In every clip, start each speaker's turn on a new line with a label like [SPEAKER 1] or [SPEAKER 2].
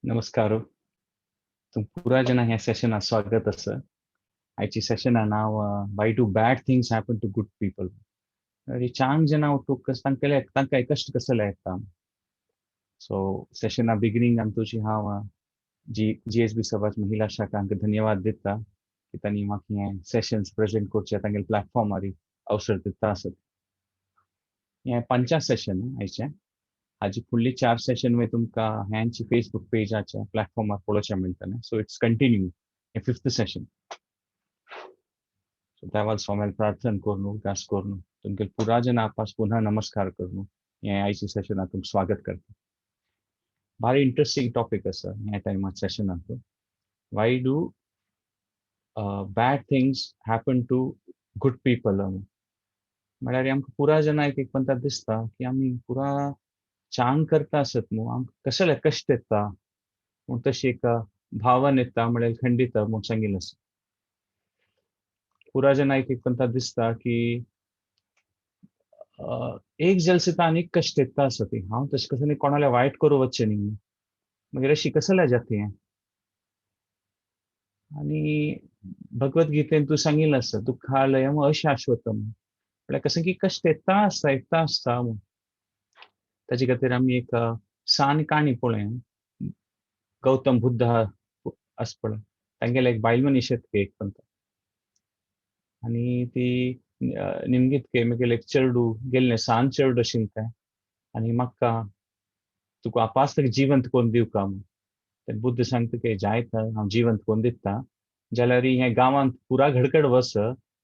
[SPEAKER 1] नमस्कार. तुम पुरा जना ह्या सेशनात स्वागत आसा. आयची सेशना नांव why do bad things happen to good people. चांग जना उठूक तांकां तांकां कश्ट कसले येता. सो सेशना बिगिनींग आमची हांव जी जी एस बी समाज महिला शाखांक धन्यवाद दिता की तांणी म्हाका हें सेशन्स प्रेजेंट करचें तांगेले प्लॅटफॉर्मार अवसर दिता आसत. हें पंचा सेशन आयचें. हाजी फुडली चार सेशन मागीर तुमकां ह्यांची फेसबूक पेजाच्या प्लॅटफॉर्मार पळोवचें मेळटलें. सो it's continue हें फिफ्थ सेशन. सो देवाल स्वाम्याल प्रार्थना करून उरगास करून तुमगे पुरा जना आपस पुन्हा नमस्कार करून हें आयच्या सेशनात तुमकां स्वागत करता. भारी इंट्रस्टींग टॉपीक आसा ह्या टायमार सेशनाक. Why do bad things happen to good people. म्हळ्यार आमकां पुरा जना एक एक पंता दिसता की आमी पुरा चांग करता आसत न्हू, आमकां कसले कश्ट येता म्हूण तशी एक भावन येता म्हळ्यार खंडीत म्हूण सांगिल्लें आसा. पुरा जना एक एक पंता दिसता की एक जलसिता आनीक कश्ट येता आसत. हांव तशें कसं कोणाला वायट करूं वचचें न्ही, मागीर अशी कसल्या जाता हें. आनी भगवत गीतेन तूं सांगिल्लें आसा दुःखालयम अशाश्वतम, म्हळ्यार कसं की कश्ट येता आसता येता आसता म्हूण. ताजे खातीर आमी एक सान काणी पळोवया. गौतम बुद्ध आसा पळय, तांगेले एक बायल मनीस येता एक पंता आनी ती निमगीत के मागीर एक चेडू गेल्लें, सान चेडू आशिल्लें तें, आनी म्हाका तुका आपास ताका जिवंत करून दिवका म्हूण. तेन्ना बुद्ध सांगता की जायत हांव जिवंत करून दिता, जाल्यार हें गांवांत पुरा घडकड वस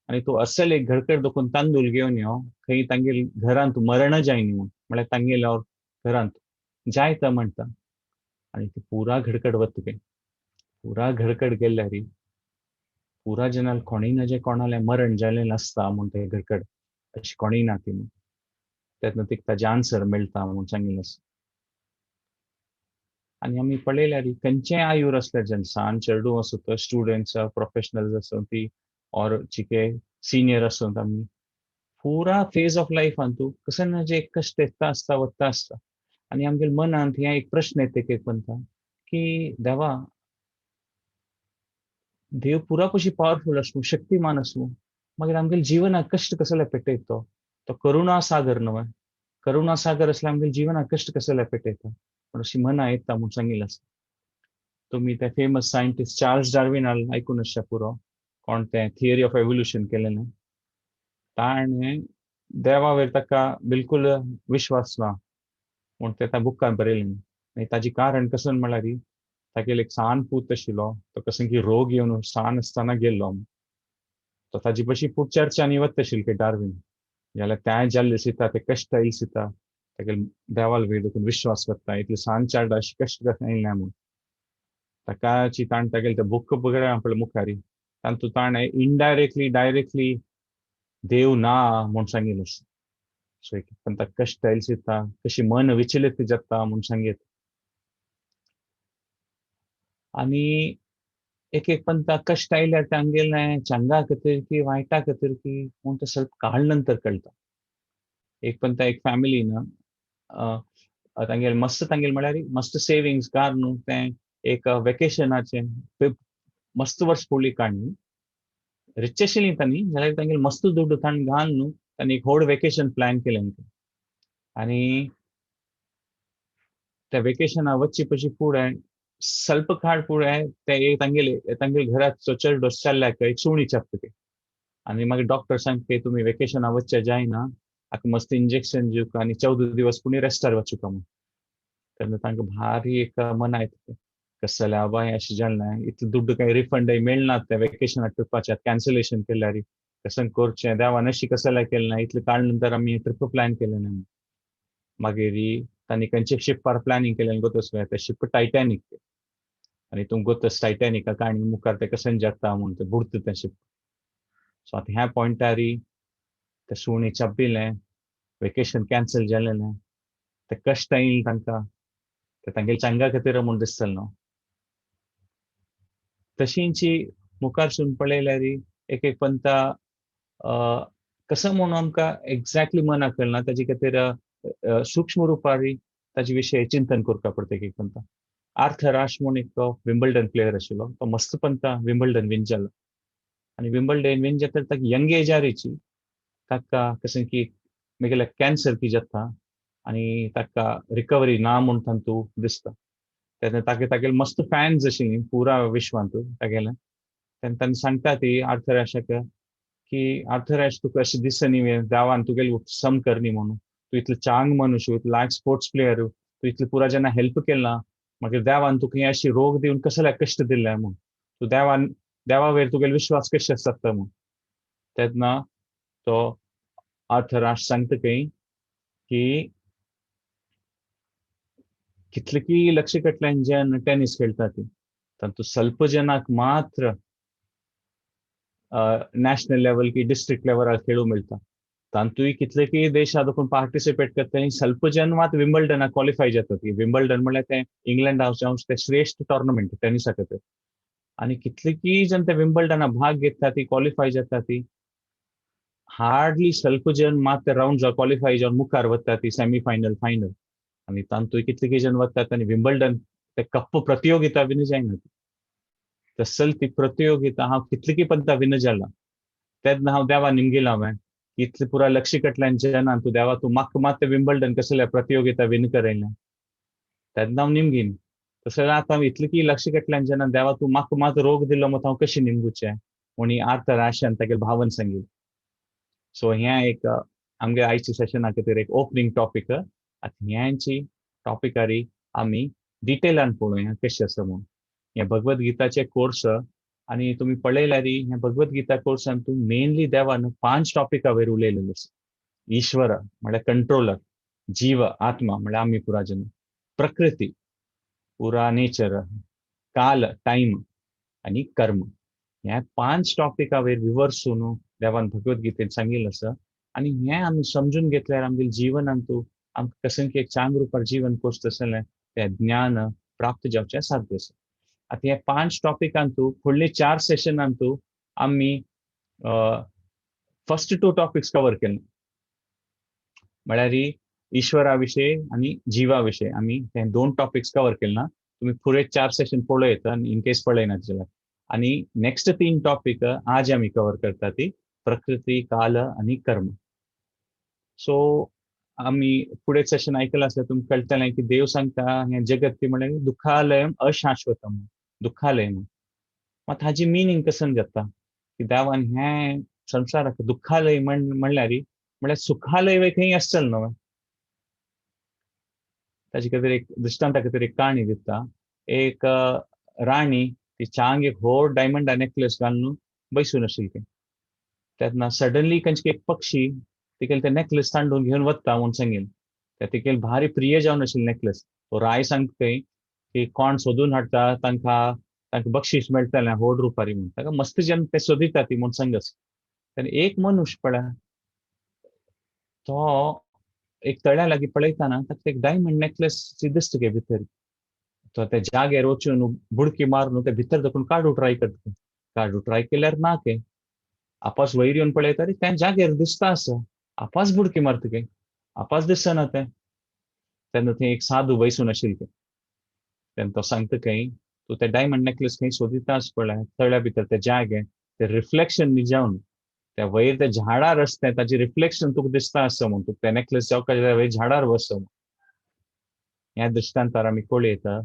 [SPEAKER 1] आनी तूं असल एक घडकड दोकून तांदूळ घेवन यो, खंय तांगेल घरांत मरण जायनी म्हूण, म्हळ्यार तांगेल्या घरांत जायत म्हणटा. आनी ती पुरा घडकड वता खंय, पुरा घडकड गेल्यार पुरा जनाल कोणूय ना जे कोणालें मरण जालें नासता म्हूण ते घडकड अशें कोणूय ना ती म्हूण. तेन्ना तिका ताजें आन्सर मेळटा म्हूण सांगिल्लें आसा. आनी आमी पळयल्यार खंयचेय आयूर आसल्यार जन सान चेडूं आसूं तो स्टुडंट्स प्रोफेशनल्स आसूं ती ऑर चिके सिनियर आसूं, आमी पुरा फेज ऑफ लायफान तूं कसं ना जे कश्ट येता आसता वता आसता. आनी आमगेले मनांत हें एक प्रश्न येता एक एक पंता की देवा, देव पुरा कशी पावरफूल आसूं, शक्तिमान आसूं, मागीर आमगेले जिवनाक कश्ट कसले पेटयता तो? तो करुणा सागर न्हय, करुणा सागर आसल्यार आमगेले जिवनाक कश्ट कसले पेटयता म्हूण अशी मनां येता म्हूण सांगिल्लें आसा. तुमी ते फेमस सायंटिस्ट चार्ल्स डार्विनाल आयकून आसच्या पुरो, कोण तें थियरी ऑफ एवोल्युशन केलें ताणें देवा वयर ताका बिलकूल विश्वास ना म्हूण ते त्या बुकान बरयलें. आनी ताजें कारण कसं म्हळ्यार तागेलो एक सान पूत आशिल्लो, तो कसं की रोग येवन सान आसतना गेल्लो. तो ताजी बशी खूब चर्चांनी वता आशिल्ले की डार्विन, जाल्यार तें जाल्लें दिसता ते कश्ट आयले दिसता तागेले देवाल वयर देखून विश्वास वता, इतले सान चार्ड अशें कश्ट कशें येयलें म्हूण. ताका ताणें तागेले ते बूक बरयलां पळय मुखार, तातूंत ताणें इनडायरेक्टली डायरेक्टली देव ना म्हूण सांगिल्लें आसा. सो एक ताका कश्ट आयले दिसता कशी मन विचलित जाता म्हूण सांगीत. आनी एक एक पंता कश्ट आयल्यार तांगेलें चंगा खातीर की वायटा खातीर की म्हूण तें स्वल्प काळ नंतर कळटा. एक पंता एक फॅमिली ना तांगेले मस्त तांगेले म्हळ्यार मस्त सेविंग्स कार न्हू तें एक वेकेशनाचें मस्त वर्स फुडली काणी, रिच आशिल्ली तांणी, जाल्यार तांगेले मस्त दुड्डू ताणें घाल न्हू तांणी एक व्हड वेकेशन प्लॅन केलें. आनी त्या वेकेशना वच्चे पशी फुडें ಸ್ವಲ್ಪ काळ फुडें ते एक तांगेले तांगेले घराचो चेडो चल्ल्याक एक सुणी चाबता ते, आनी मागीर डॉक्टर सांगता तुमी वेकेशना वच्चे जायना, हाका मस्त इंजेक्शन दिवका आनी 14 दिवस पुणी रेस्टार वचुका म्हूण. तेन्ना तांकां भारी एक मना येता, कसलें बाबा हें अशें जालें, इतले दुड्डू कांय रिफंडय मेळना त्या वेकेशना ट्रिपाचे कॅन्सलेशन केल्यार कसं करचें, देवान अशी कसलें केलें ना, इतले काळ नंतर आमी ट्रिप प्लॅन केलें ना. मागीर तांणी खंयचे शिपार प्लॅनिंग केलें गोतस तें शिप टायटॅनीक, आनी तुमकां गोतस टायटॅनिका काणी मुखार तें कशें जाता म्हूण तें बुडटा तें शिप. सो आतां ह्या पॉयंटार तें सुणी चाबिल्लें, वेकेशन कॅन्सल जालें, तें कश्ट आयलें तांकां, तें तांगेले चंगा खातीर म्हूण दिसतलें न्हू. तशींची मुखारसून पळयल्यार एक एक पंता कसं म्हूण आमकां एक्झॅक्टली मनाक कळना, ताजे खातीर सूक्ष्म रुपारी ताजे विशय चिंतन करपाक पडटा एक एक पंता. आर्थर आश म्हूण एक तो विम्बल्डन प्लेयर आशिल्लो, तो मस्त पंता विम्बल्डन विन जालो. आनी विम्बल्डन विन जाता ताका यंग एजारीची ताका कशें की मेगेल्या कॅन्सर की जाता आनी ताका रिकवरी ना म्हूण तांतू दिसता. तेन्ना तागे तागेले मस्त फॅन्स आशिल्ली पुरा विश्वांत तागेले. तेन्ना तांकां सांगता ती आर्थर आशाक की आर्थर आश तुका अशें दिसनी देवान तुगेली सम करनी म्हणून, तूं इतलो चांग मनुष्य, इतलो लायक स्पोर्ट्स प्लेयर, तूं इतले पुरा जेन्ना हेल्प केला, मागीर देवान तुका अशी रोग दिवन कसले कश्ट दिले म्हूण, तूं देवान देवा वयर तुगेलो विश्वास कशें आसता म्हूण. तेन्ना तो आर्थर आश सांगता खंय की कितले की लक्ष कटल्यान जन टेनिस खेळटा ती तातूंत स्वल्प जनाक मात्र नॅशनल लेवल की डिस्ट्रिक्ट लेवलार खेळूंक मेळटा. तातूंय कितले की देशा देखून पार्टिसिपेट करता आनी स्वल्प जन मात विम्बल्डनाक क्वॉलिफाय जातात. विम्बल्डन म्हणल्यार तें इंग्लंड हांव तें श्रेश्ठ टोर्नामेंट टेनिसा खातीर. आनी कितले की जन ते विम्बल्डनाक भाग घेता ती क्वॉलिफाय जाता ती हार्डली स्वल्प जन मात रावंड क्वॉलिफाय जावन मुखार वता ती सेमी फायनल फायनल. आनी तातूंत कितले की जन वतात आनी विम्बल्डन ते कप्प प्रतियोगिता विन जायना. तसल ती प्रतियोगिता हांव कितली की पंता विन जाला तेन्ना हांव देवा निमगिला हांवें इतले पुरा लक्ष कटल्यान जना तूं देवा तूं म्हाका मात विम्बल्डन कसले प्रतियोगिता विन करयलें तेन्ना हांव निमगीन. तशें आतां हांव इतले की लक्ष कटल्यान जना देवा तूं म्हाका मात रोग दिलो मात हांव कशें निमगुचें म्हूण आर्थर आशान तागेले भावन सांगिल्लें. सो हें एक आमगे आयच्या सेशना खातीर एक ओपनींग टॉपीक. आतां ह्यांची टॉपिकारी आमी डिटेलान पळोवया कशें आसा म्हूण. हें भगवद गीताचे कोर्स आनी तुमी पळयल्यार ह्या भगवद गीता कोर्सान तूं मेनली देवान 5 टॉपिका वयर उलयलेलो आसा. ईश्वर म्हळ्यार कंट्रोलर, जीव आत्मा म्हळ्यार आमी पुरा जन, प्रकृती पुरा नेचर, काल टायम आनी कर्म. ह्या 5 टॉपिका वयर विवर्सून देवान भगवद गीतेन सांगिल्लें आसा. आनी हें आमी समजून घेतल्यार आमगेले जिवनांत आमकां कशें की एक चांग रुपार जीवन कोसता आसलें तें ज्ञान प्राप्त जावचें साध्य आसा. आतां ह्या 5 टॉपिकांतू फुडले 4 सेशनांतू आमी फर्स्ट 2 टॉपिक्स कवर केले, म्हळ्यार ईश्वरा विशय आनी जिवा विशय. आमी ते 2 टॉपिक्स कवर केले ना. तुमी फुडें 4 सेशन पळयता आनी इन केस पळयना जाल्यार. आनी नेक्स्ट 3 टॉपिक आज आमी कवर करता ती प्रकृती, काल आनी कर्म. सो आमी फुडें सेशन आयकलां आसल्यार तुमकां कळटलें की देव सांगता हें जगत ती म्हळ्यार दुखालयम अशाश्वतम, दुखालय म्हूण. मात हाजी मिनींग कसन जाता की देवान हें संवसाराक दुखालय म्हणल्यार म्हळ्यार सुखालय खंय आसचें न्हय. ताजे खातीर एक दृश्टांता खातीर एक काणी दिता. एक राणी ती चांग एक व्हड डायमंडा नेकलेस घालून बैसून आशिल्ली. तेन्ना सडनली खंयचे एक पक्षी तिगेले ते नेकलेस तांडून घेवन वता म्हूण सांगील. ते तिगेले भारी प्रिय जावन आशिल्ले नेकलेस. तो राय सांगता खंय की कोण सोदून हाडटा तांकां तांकां बक्षीस मेळटलें व्हड रुपारी म्हूण. ताका मस्त जन ते सोदिता ती म्हूण सांगस. तेन्ना एक मनुष्य पळय तो एक तळ्या लागीं पळयतना ताका एक डायमंड नेकलेस दिसता गे भितर. तो त्या जाग्यार वचून बुडकी मारून ते भितर दाखून काडू ट्राय करता. काडू ट्राय केल्यार ना के आपास वयर येवन पळयता त्या जाग्यार दिसता आसा. आपास बुडकी मारता गे, आपास दिसना तें. तेन्ना थंय एक साधू बैसून आशिल्ले. तेन्ना तो सांगता खंय तूं ते डायमंड नेकलेस खंय सोदिता आसा पळय तळ्या भितर ते जागे ते रिफ्लेक्शन जावन त्या वयर त्या झाडार आसता ताची रिफ्लेक्शन तुका दिसता आसा म्हूण तुका ते नेकलेस जावका जाल्यार वयर झाडार बस म्हूण. ह्या दृश्टांतार आमी पळयता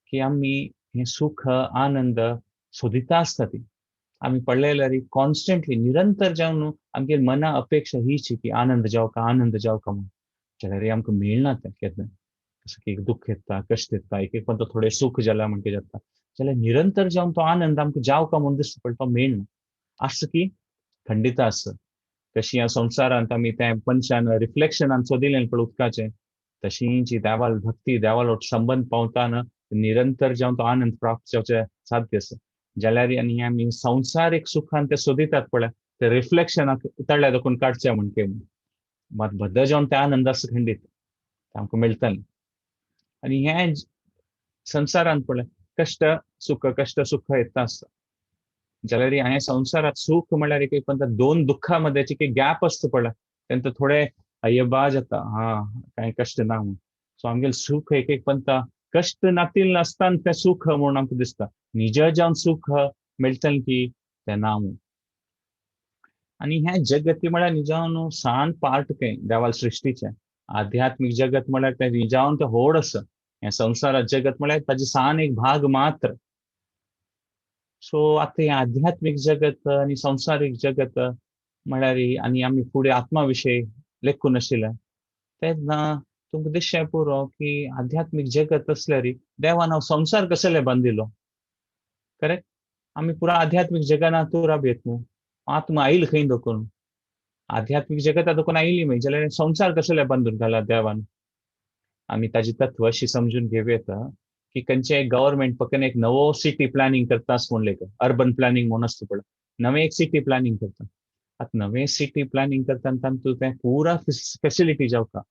[SPEAKER 1] की आमी हें सुख आनंद सोदिता आसता ती आमी पळयल्यार कॉन्स्टंटली निरंतर जावन आमगे मना अपेक्षा हीच की आनंद जावका आनंद जावका म्हूण. जाल्यार आमकां मेळना तें केन्ना. कसो की एक दुख्ख येता, कश्ट येता, एक एक पण तो थोडें सुख जाला म्हणके जाता. जाल्यार निरंतर जावन तो आनंद आमकां जावका म्हूण दिसता पण तो मेळना. आसा की खंडित आसा. तशी ह्या संवसारांत आमी तें पंचान रिफ्लेक्शनान सोदिलें पळय उदकाचें, तशींच देवाल भक्ती देवालो संबंद पावताना निरंतर जावन तो आनंद प्राप्त जावचें साध्य आसा. जाल्यार आनी आमी संवसारीक सुखान ते सोदितात पळय ते रिफ्लेक्शनाक तळ्या दाखोवन काडचें म्हणके मात बद्द जावन ते आनंद आसा खंडीत आमकां मेळटलें. आनी हें संवसारांत पळय कश्ट सुख कश्ट सुख येता आसता. जाल्यार ह्या संवसारांत सुख म्हणल्यार एक पण 2 दुख्खा मदें एक गॅप आसता पळय तेन्ना थोडे अय्यबा जाता, हा कांय कश्ट ना म्हूण. सो आमगेलें सुख एक एक पंता कश्ट नातील नासताना तें सुख म्हणून आमकां दिसता. निज जावन सुख मेळटलें की तें ना म्हूण. आनी हें जगत म्हळ्यार निजावन सान पार्ट तें देवाल सृश्टीचें. आध्यात्मीक जगत म्हळ्यार तें निजावन तें व्हड आसा. हें संवसारा जगत म्हळ्यार ताजें सान एक भाग मात्र. सो आतां हें आध्यात्मीक जगत आनी संवसारीक जगत म्हळ्यार आनी आमी फुडें आत्मा विशय लेखून आशिल्लें तेन्ना तुमकां दिसचें पुरो की आध्यात्मीक जगत आसल्यार देवान हांव संवसार कसले बांदिलो. करेक्ट? आमी पुरा आध्यात्मीक जगान तूं राबयत न्हू. आत्मा आयल खंय दखून आध्यात्मीक जगता दखून आयली मागीर जाल्यार संवसार कसले बांदून घाला देवान. आमी ताजी तत्व अशी समजून घेवं येता की खंयचें गव्हर्मेंट फकत एक नवो सिटी प्लॅनिंग करता म्हणलें एक अर्बन प्लॅनिंग म्हणून आसता पळय, नवें एक सिटी प्लॅनिंग करता. आतां नवें सिटी प्लॅनिंग करता तातूंत तें पुरा फेसिलिटी जावका,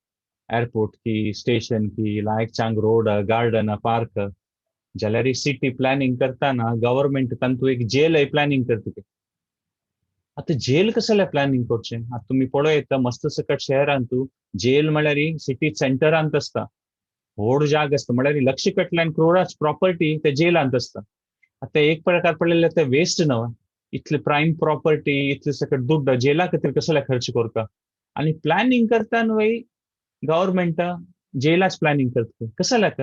[SPEAKER 1] एअरपोर्ट की, स्टेशन की, लायक चांग रोड, गार्डन, पार्क. जाल्यार सिटी प्लॅनिंग करतना गव्हर्मेंट तातूंत एक जेलय प्लॅनिंग करता. आतां जेल कसलें प्लॅनिंग करचें? आतां तुमी पळयता मस्त सकट शहरांत जेल म्हळ्यार सिटी सेंटरांत आसता, व्हड जाग आसता, म्हळ्यार लक्ष कटल्यान क्रोडाच प्रॉपर्टी ते जेलांत आसता. आतां एक प्रकार पळयल्यार ते वेस्ट न्हय, इतली प्रायम प्रॉपर्टी, इतले सकट दुड्ड जेला खातीर कसले खर्च करता. आनी प्लॅनिंग करता न्हय गव्हर्मेंट जेलाच प्लॅनिंग करता. कसल्याक?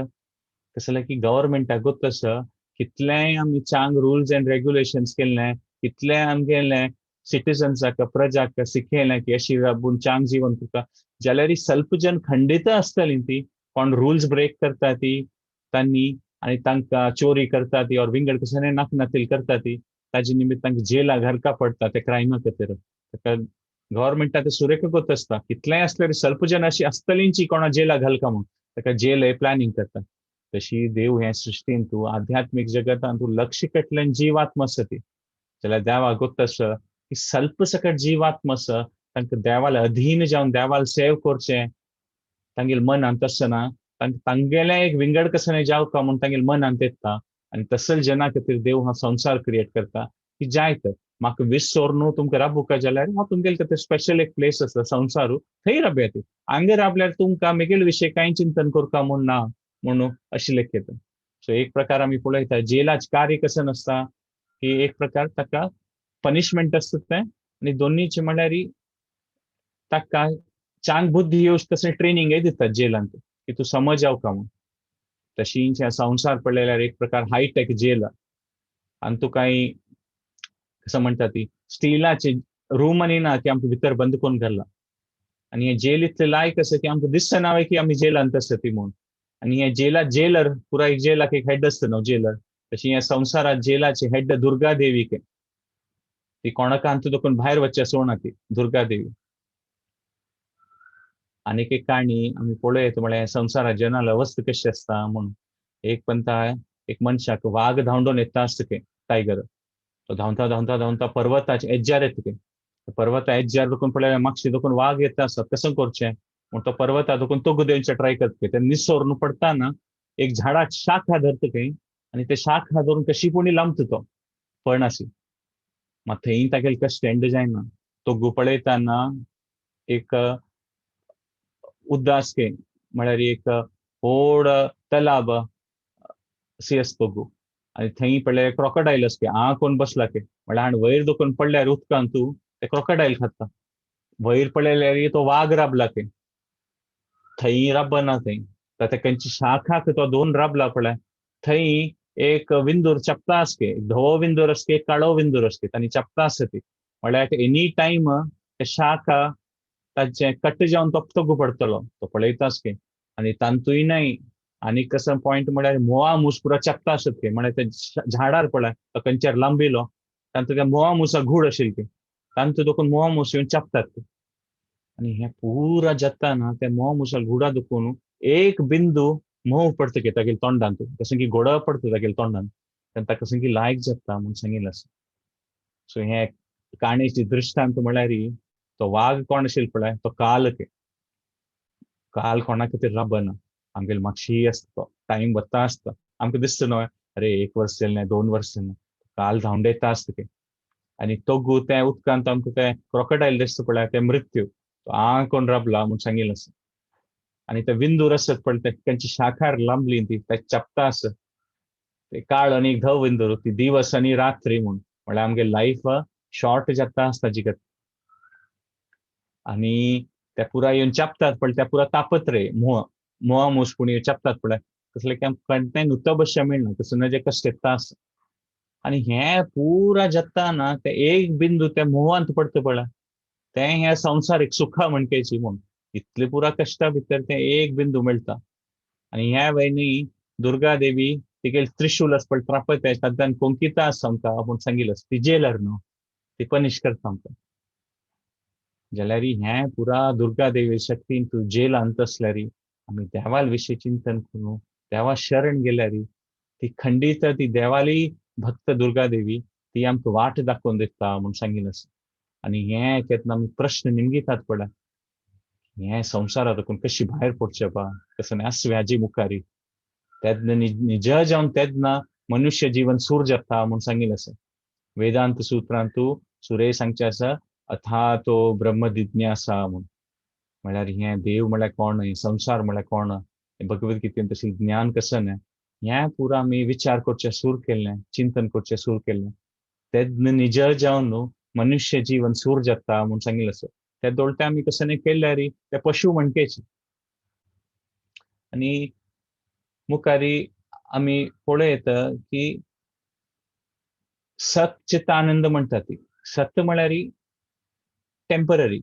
[SPEAKER 1] कसल्याक की गव्हर्मेंटाक गोत आसा कितलेंय आमी चांग रुल्स एंड रेग्युलेशन्स केल्लें, कितलें आमगेलें सिटिजन्साक प्रजाक शिकयलें की अशी राबून चांग जीवन तुका, जाल्यार सल्प जन खंडीत आसतली ती कोण रुल्स ब्रेक करता ती तांणी आनी तांकां चोरी करता ती और विंगड कसले नाकनातील करता ती, ताजे निमित्त तांकां जेला घालका पडटा ते क्रायमा खातीर. ताका गव्हर्मेंटा ते सुरेख गोत आसता कितलेंय आसल्यार सल्प जन अशी आसतलींची कोणा जेला घालका म्हूण ताका जेल हे प्लॅनिंग करता. तशी देव हे सृश्टीन तूं आध्यात्मीक जगतान तूं लक्ष कटल्यान जीवात्मा आसा ती, जाल्यार देवाक गोत आसा की सल्प सकट जीवात्मा आसा तांकां देवाला अधीन जावन देवाला सेव करचें तांगेले मनांत आसना, तांगेलें एक विंगड कसलें जावका म्हूण तांगेले मनांत येता. आनी तसल जना खातीर देव हा संवसार क्रिएट करता की जायत म्हाका विसर न्हू तुमकां राबूका जाल्यार हांव तुमगेले खातीर स्पेशल एक प्लेस आसा संवसारू, थंय राबयात. हांगा राबल्यार तुमकां मेगेले विशय कांय चिंतन करका म्हूण ना म्हणून अशें लेखयता. सो एक प्रकार आमी पळयता जेलाच कार्य कशें नासता की एक प्रकार ताका पनिशमेंट आसता तें, आनी दोनीचे म्हणल्यार ताका चांग बुद्धी येवच तशें ट्रेनिंगय दितात जेलांत की तूं समज जावका म्हूण. तशींच ह्या संवसार पळयल्यार एक प्रकार हायटेक जेल आनी तूं कांय कसं म्हणटा ती स्टिलाचे रूम आनी ना की आमकां भितर बंद करून घाल्ला. आनी हे जेल इतलें लायक आसा की आमकां दिसना की आमी जेलांत आसा ती म्हूण. आनी हे जेला जेलर पुराय एक जेलाक एक हेड आसता न्हू जेलर, तशी ह्या संवसारात जेलाचे हेड दुर्गा देवी के ती कोणाक अंत दोकून भायर वचचें सोडना ती दुर्गा देवी. आनीक एक काणी आमी पळयत म्हळ्यार संवसारात जनाल अवस्था कशी आसता म्हूण. एक पंता एक मनशाक वाग धांवडोवन येता आसता खंय टायगर, तो धांवता धांवता धांवता पर्वताचे एज्जार येता खंय, पर्वता एज्जार दोकून पळयल्यार मागशी दोकून वाग येता आसता, कसो करचें म्हूण तो पर्वता दोकून तोगू देंवचे ट्राय करता. ते निसोरून पडटाना एक झाडाक शाखा धरता खंय आनी ते शाखा धरून कशी पुणी लांबता तो पळनासी. मात थंय तागेले कश्ट एंड जायना. तोगू पळयताना एक उदास के म्हळ्यार एक व्हड तलाब सी आसा तोगू आनी थंय पळयल्यार क्रोकोडायल आसा आ कोण बसला के म्हळ्यार आनी वयर दोकून पडल्यार उदकांत तूं ते क्रोकोडायल खाता. वयर पळयल्यार तो वाग राबला के, थंय राबना थंय ताका खंयची शाखाक तो दोन राबला पळय, थंय एक विंदूर चपता आसके, धवो विंदूर आसके, काळो विंदूर आसके, तांणी चपता आसा ती. म्हळ्यार एनी टायम ते शाखा ताचें कट जावन तो तोगू पडटलो, तो पळयता आसके. आनी तांतूय न्हय आनी कसो पॉयंट म्हळ्यार म्होंवा मूस पुरो चपता आसत की, म्हळ्यार ते झाडार पळय तो खंयच्यार लांबिलो तांतूं त्या म्होंवा मुसा घूड आशिल्ली ती, तांतूं दोकून म्होंवा मूस येवन चपतात ते. आनी हें पुरा जाता ना त्या म्होंवा मुसा घुडा दुखून एक बिंदू म्होंव पडटा की तागेल्या तोंडांत, कशें की गोड पडटा तागेल्या तोंडांत, तेन्ना ताका कशें की लायक जाता म्हूण सांगिल्लें आसा. सो हें काणयेची दृश्टांत म्हळ्यार तो वाग कोण आशिल्लो पळय तो काल के, काल कोणा खातीर राबना, आमगेले मातशी आसता तो टायम वता आसता, आमकां दिसता न्हय अरे एक वर्स जालें दोन वर्स जालें, काल धांवडेता आसता ते. आनी तोगू तें उदकांत आमकां तें क्रोकोडायल दिसता पळय तें मृत्यू, तो आ कोण राबला म्हूण सांगिल्लें आसा. आनी ते विंदूर आसत पळय तांची शाखार लांबली ती ते चपता आसत ते काळ आनी धव विंदूर ती दिवस आनी रात्री म्हूण म्हळ्यार आमगे लायफ शॉर्ट जाता आसता जिगत. आनी त्या पुरा येवन चापतात पळय त्या पुरा तापत रे मोह मोह मूस पूण येवन चापतात पळय तसले की आमकां कंठे नुतो बसचें मेळना तसो जे कश्ट येता आसा. आनी हें पुरा जाता ना ते एक बिंदू त्या मोहांत पडटा पळय तें ह्या संवसारीक सुखा म्हणकेची म्हूण इतले पुरा कश्टा भितर तें एक बिंदू मेळटा. आनी ह्या वयनी दुर्गा देवी तिगेल त्रिशूल आसा पळय त्रापत तातूंतल्यान कोंकिता आसा आमकां आपूण सांगिल्लें ती जेलर न्हू ती पनिश करता आमकां. जाल्यार हें पुरा दुर्गा देवी शक्तीन तूं जेलांत आसल्यार आमी देवाल विशीं चिंतन करून देवा शरण गेल्यार ती खंडीत ती देवाली भक्त दुर्गा देवी ती आमकां वाट दाखोवन दिता म्हूण सांगिल्लें आसा. आनी हें केन्ना आमी प्रश्न निमगितात पळय हें संवसारांत कशी भायर पडचें बा कसो आसवे हाजी मुखारी तेन्ना निज जावन तेन्ना मनुष्य जीवन सूर जाता म्हूण सांगिल्लें आसा. वेदांत सुत्रांतू सुरे सांगचें आसा अथा तो ब्रह्म जिज्ञासा म्हूण म्हळ्यार हें देव म्हळ्यार कोण, हें संवसार म्हळ्यार कोण, भगवद्गीतेन तशें ज्ञान कसं न्हय हें पुरा आमी विचार करचें सूर केल्लें चिंतन करचें सूर केल्लें तेन्ना निज जावन न्हू मनुष्य जीवन सूर जाता म्हूण सांगिल्लें आसा. त्या दोळटे आमी कसं न्हय केल्यार ते पशु म्हणकेचे. आनी मुखारी आमी पळयता की सत चित आनंद म्हणटा ती सत म्हळ्यार टेंपररी,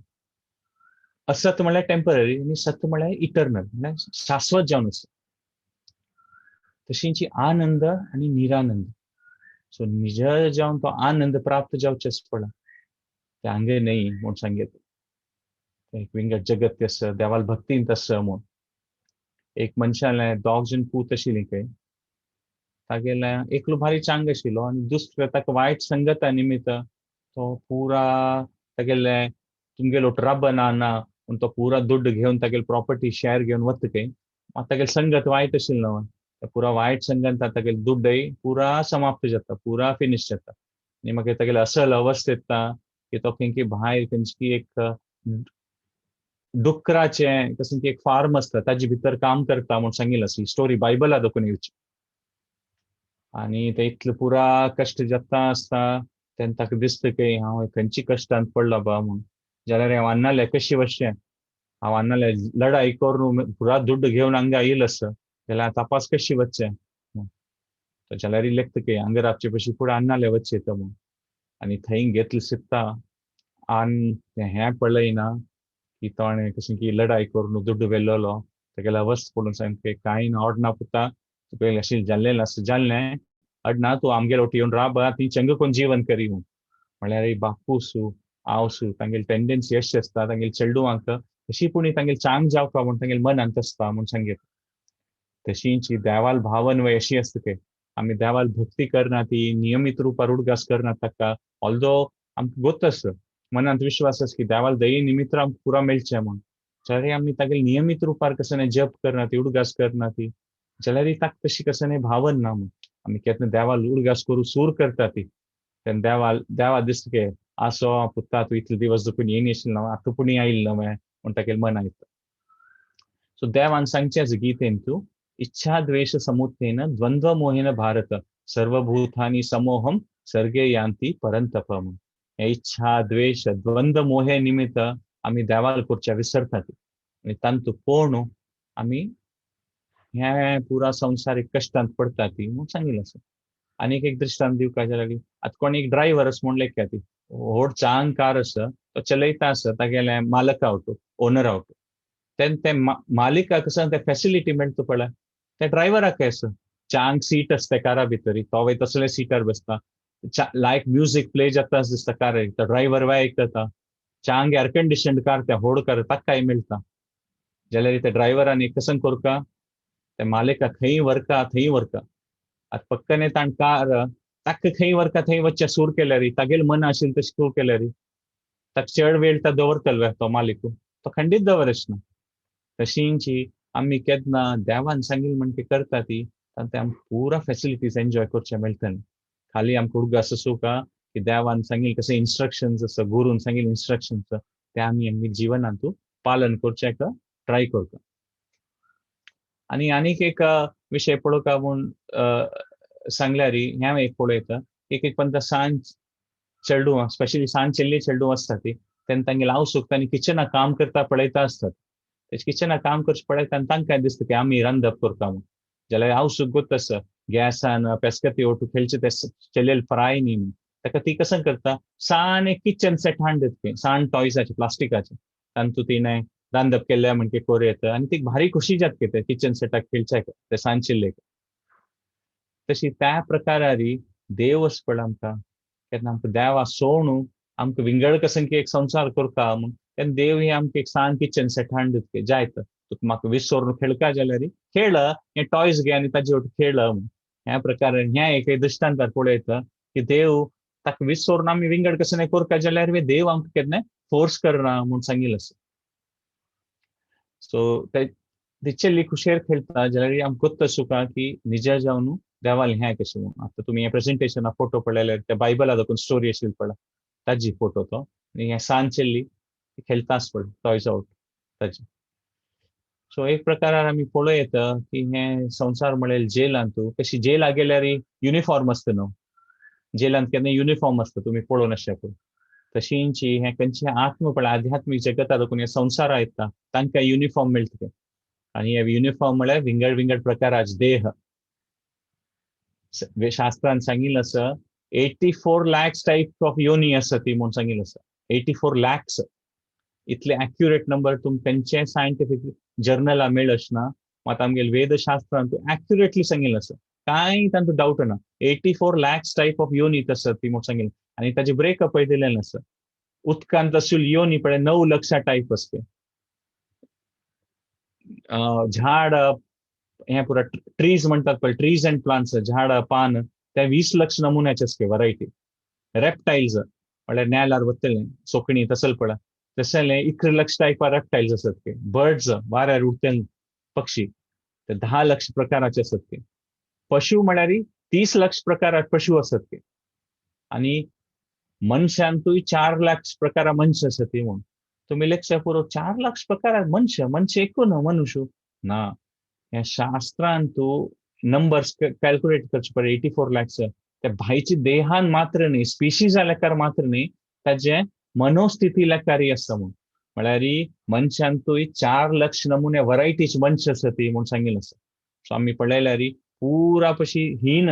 [SPEAKER 1] असत म्हळ्यार टेंपररी आनी सत म्हळ्यार इटर्नल म्हळ्यार शाश्वत जावन आसा. तशींची आनंद आनी निरानंद. सो निज जावन तो आनंद प्राप्त जावचें आसा पळय ते हांगे न्हय म्हूण सांगता एक विंगड जगत आसा देवाल भक्तींत आसा म्हूण. एक मनशालें दोग जण पूत आशिल्लीं खंय तागेलें एकलो भारी चांग आशिल्लो आनी दुसरो ताका वायट संगता निमित्त तो पुरा तागेलें तुमगेलो राबना ना म्हूण तो पुरा दुड्ड घेवन तागेली प्रॉपर्टी शेअर घेवन वता खंय. मात तागेली संगत वायट आशिल्ली न्हू पुरा वायट संगत तागेली दुड्डय पुरा समाप्त जाता पुरा फिनीश जाता. आनी मागीर तागेली असल अवस्था येता की तो खंय भायर खंयची एक डुकराचें कसलें एक फार्म आसता ताजे भितर काम करता म्हूण सांगिल्लें आसा. ही स्टोरी बायबला दाखोवन येवची. आनी ते इतले पुरा कश्ट जाता आसता तेन्ना ताका दिसता की हांव खंयची कश्टांत पडला बा म्हूण. जाल्यार हांव अन्नाले कशी वचचें, हांव अन्नाले लढाई करून पुरा दुड्ड घेवन हांगा आयिल्लो आसा जाल्यार तपास कशी वचचें. जाल्यार लेखता की हांगा रावचे पशी फुडें अन्नाले वचचें तो म्हूण. आनी थंय घेतले सित्ता आनी हें पळयना की ताणें कशें की लढाई करून दुड्ड व्हेल्लोलो तागेले अवस्था पळोवन सामकें कांय ना ओडना पुता तुका अशें जाल्लें आसा जाल्लें अडना तूं आमगेर वटी येवन राब ती चंग कोन जीवन करी म्हूण. म्हळ्यार बापूसू आवसू तांगेली टेंडन्सी अशी आसता तांगेले चेडवांक अशी पूण तांगेले चांग जावका म्हूण तांगेले मनांत आसता म्हूण सांगता. तशींची देवाल भावन वय अशी आसता की आमी देवाल भक्ती करना ती नियमीत रुपार उडगास करना ताका ऑल्दो आमकां गोत आसा मनांत विश्वास आसा की देवाल दये निमित्त आमकां पुरा मेळचें म्हूण. जाल्यार आमी तागेले नियमीत रुपार कसं न्हय जप करना ती उडगास करना ती जाल्यार ताका तशी कसं न्हय भावन ना म्हूण. आमी केन्ना देवाल उडगास करूं सूर करता ती तेन्ना देवाल देवा दिसता की आसो पुता तूं इतले दिवस दुखून येयनी आशिल्लो आतां पूण आयिल्लो न्हय म्हूण तागेलें मन आयता. सो देवान सांगचें आसा गीतेन तूं इच्छा द्वेष समुत्थेन द्वंद्व मोहेन भारत सर्वभूतानि समोहम सर्गे यांती परंतप म्हूण. हे इच्छा द्वेष द्वंद्व मोहे निमित्त आमी देवाल करच्या विसरतात आनी तांतू पोणू आमी ह्या पुरा संवसारीक कश्टांत पडटा ती म्हूण सांगिल्लें आसा. आनीक एक दृश्टांत दिवपा जाल्यार आतां कोण एक ड्रायव्हर आसा म्हूण लेखया ती व्हड चांग कार आसा तो चलयता आसा तागेलें मालका आवटो ओनर आवटो तेन्ना ते मालिकाक कसो ते फेसिलिटी मेळटा पळय त्या ड्रायव्हराक आसा चांग सीट आसता कारा भितर तो वय तसले सिटार बसता लायक म्युजीक प्ले जाता दिसता कार तो ड्रायव्हर वाय आयकता चांग एअर कंडिशन्ड कार त्या होड कार ताकाय मेळटा. जाल्यार त्या ड्रायव्हरान कसं करका त्या मालिका खंय व्हरका थंय व्हरका. आतां पक्कने ताण कार ताका खंय व्हरका थंय वचचें सूर केल्यार तागेलें मन आशिल्लें तशें सूर केल्यार ताका चड वेळ तो दवरतलो तो मालिक तो खंडीत दवरच ना. तशींची आमी केन्ना देवान सांगिल्लें म्हण करता ती ते आमकां पुरा फेसिलिटीज एन्जॉय करचें मेळटलें. खाली आमकां उडगास आसूं की देवान सांगिल्लें कशें इन्स्ट्रक्शन्स आसा गुरून सांगिल्लें इन्स्ट्रक्शन्स ते आमी आमगे जिवनांतू पालन करचें ट्राय करता. आनी आनीक एक विशय पळोवका म्हूण सांगल्यार हें एक पळयता. एक एक पंता सान चेडूं, स्पेशली सान चेल्ली चेडूं आसता ती, तेन्ना तांगेले आवसूक तांणी किचनाक काम करता पळयता आसतात. तेच किचनाक काम करचें पळयता आनी तांकां दिसता की आमी रांदप करता म्हूण. जाल्यार आवसूक गोत आसा गॅसान पेस्कती ओटू खेळचे ते चेल्लेले फ्राय न्ही म्हूण. ताका ती कसं करता, सान एक किचन सेट हाडून दिता, सान टॉयसाचे प्लास्टिकाचे, तातूंत तिणें रांदप केल्लें म्हणके कोर येता आनी ती भारी खुशी जाता ते किचन सेटाक खेळच्याक ते सान चेल्लेक. तशी त्या प्रकारारी देव अस पळय आमकां, केन्ना आमकां देवा सोणू आमकां विंगड कसं की एक संवसार करता म्हूण, तेन्ना देव ही आमकां एक सान किचन सेट हाडून दिता, जायत तुका म्हाका विसरून खेळका जाल्यार खेळ, हे टॉयज घे आनी ताजे वटेन खेळ म्हूण. ह्या प्रकारान ह्या एक दृश्टांतार पळयता की देव ताका विसरून आमी विंगड कसं नाही करता जाल्यार देव आमकां केन्ना फोर्स करना म्हूण सांगिल्लें आसा. सो ते चेल्ली खुशेर खेळटा जाल्यार आमकां गोत्त सुका की निजा जावन देवालें हें कशें म्हूण. आतां तुमी हें प्रेजेंटेशना फोटो पळयल्यार त्या बायबला दाखोवन स्टोरी आशिल्ली पळय ताजी फोटो तो, आनी हें सान चेल्ली खेळटाच पळय टॉयज आवट ताजी. सो एक प्रकारान आमी पळोवं येता की हें संवसार म्हळ्यार जेलांतू कशी जेला गेल्यार युनिफॉर्म आसता न्हू, जेलांत केन्ना युनिफॉर्म आसता तुमी पळोवन आसच्या पळय, तशींची हें खंयचें आत्म पळय आध्यात्मीक जगता दाखोवन हे संवसारा येता तांकां युनिफॉर्म मेळटा. आनी हे युनिफॉर्म म्हळ्यार विंगड विंगड प्रकाराचे देह. शास्त्रान सांगिल्लें आसा 84 लॅक्स टायप ऑफ योनी आसा ती म्हूण सांगिल्लें आसा. 84 लॅक्स इतले ॲक्युरेट नंबर तुमकां खंयचें सायंटिफीक जर्नला मेळच ना. मात आमगेले वेदशास्त्रान तूं ॲक्युरेटली सांगिल्लें आसा, कांय तातूंत डावट ना. 84 लॅक्स टायप ऑफ योनी आसा ती म्हूण सांगिल्लें. आनी ताजे ब्रेकअपय दिलेलें आसा. उदकांत आशिल्ली योनी पळय 9 लक्षा टायप आसता. झाड हें पुरा ट्रीज म्हणटात पळय, ट्रीज अँड प्लांट्स, झाड पान ते 20 लक्ष नमुन्याचे आसता व्हरायटी. रेप्टायल्स म्हळ्यार नेलार वतले सोकणी तसल पळय तसले 11 लक्ष टायप रेप्टायल्स आसत ते. बर्ड्स वाऱ्यार उडटले पक्षी ते 10 लक्ष प्रकाराचे आसत ते. पशु म्हळ्यार 30 लक्ष प्रकाराचे पशु आसत ते. आनी मनशांतूय 4 लक्ष प्रकारा मनश आसत ती म्हूण. तुमी लक्ष पुरो 4 लक्ष प्रकारा मनश, मनश एकू न्हू मनुष्य ना. ह्या शास्त्रान तूं नंबर्स कॅल्क्युलेट करचे पडले 84 लॅक्स. त्या भायचे देहान मात्र न्ही, स्पिशीजा लेखार मात्र न्ही, ताजे मनोस्थिती लेखारय आसा म्हूण. म्हळ्यार मनशांतूय 4 लक्ष नमुने व्हरायटीचे मनश आसा ती म्हूण सांगिल्लें आसा. सो आमी पळयल्यार पुरा पशी हीन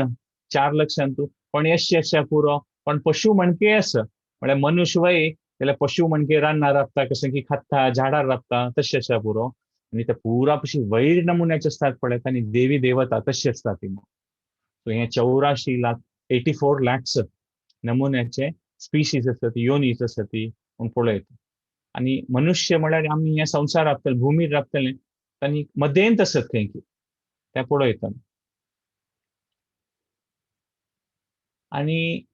[SPEAKER 1] 4 लक्षांतू कोण यश आसा पुरो, कोण पशु म्हणके आसा. म्हळ्यार मनुष्य वय जाल्यार पशु म्हणके रान्नां राबता, कशें की खाता, झाडार राबता, तशें आसा पुरो. आनी ते पुरा पशी वैर नमुन्याचे आसतात पळय आनी देवी देवता तशें आसता ती. सो हे 84 लाख 84 लॅक्स नमुन्याचे स्पिशीज आसता ती, योनीस आसता ती म्हूण पळयता. आनी मनुष्य म्हळ्यार आमी हे संवसार राबतले, भुमीर राबतले आनी मदेंत आसत खंय की तें पळयता. आनी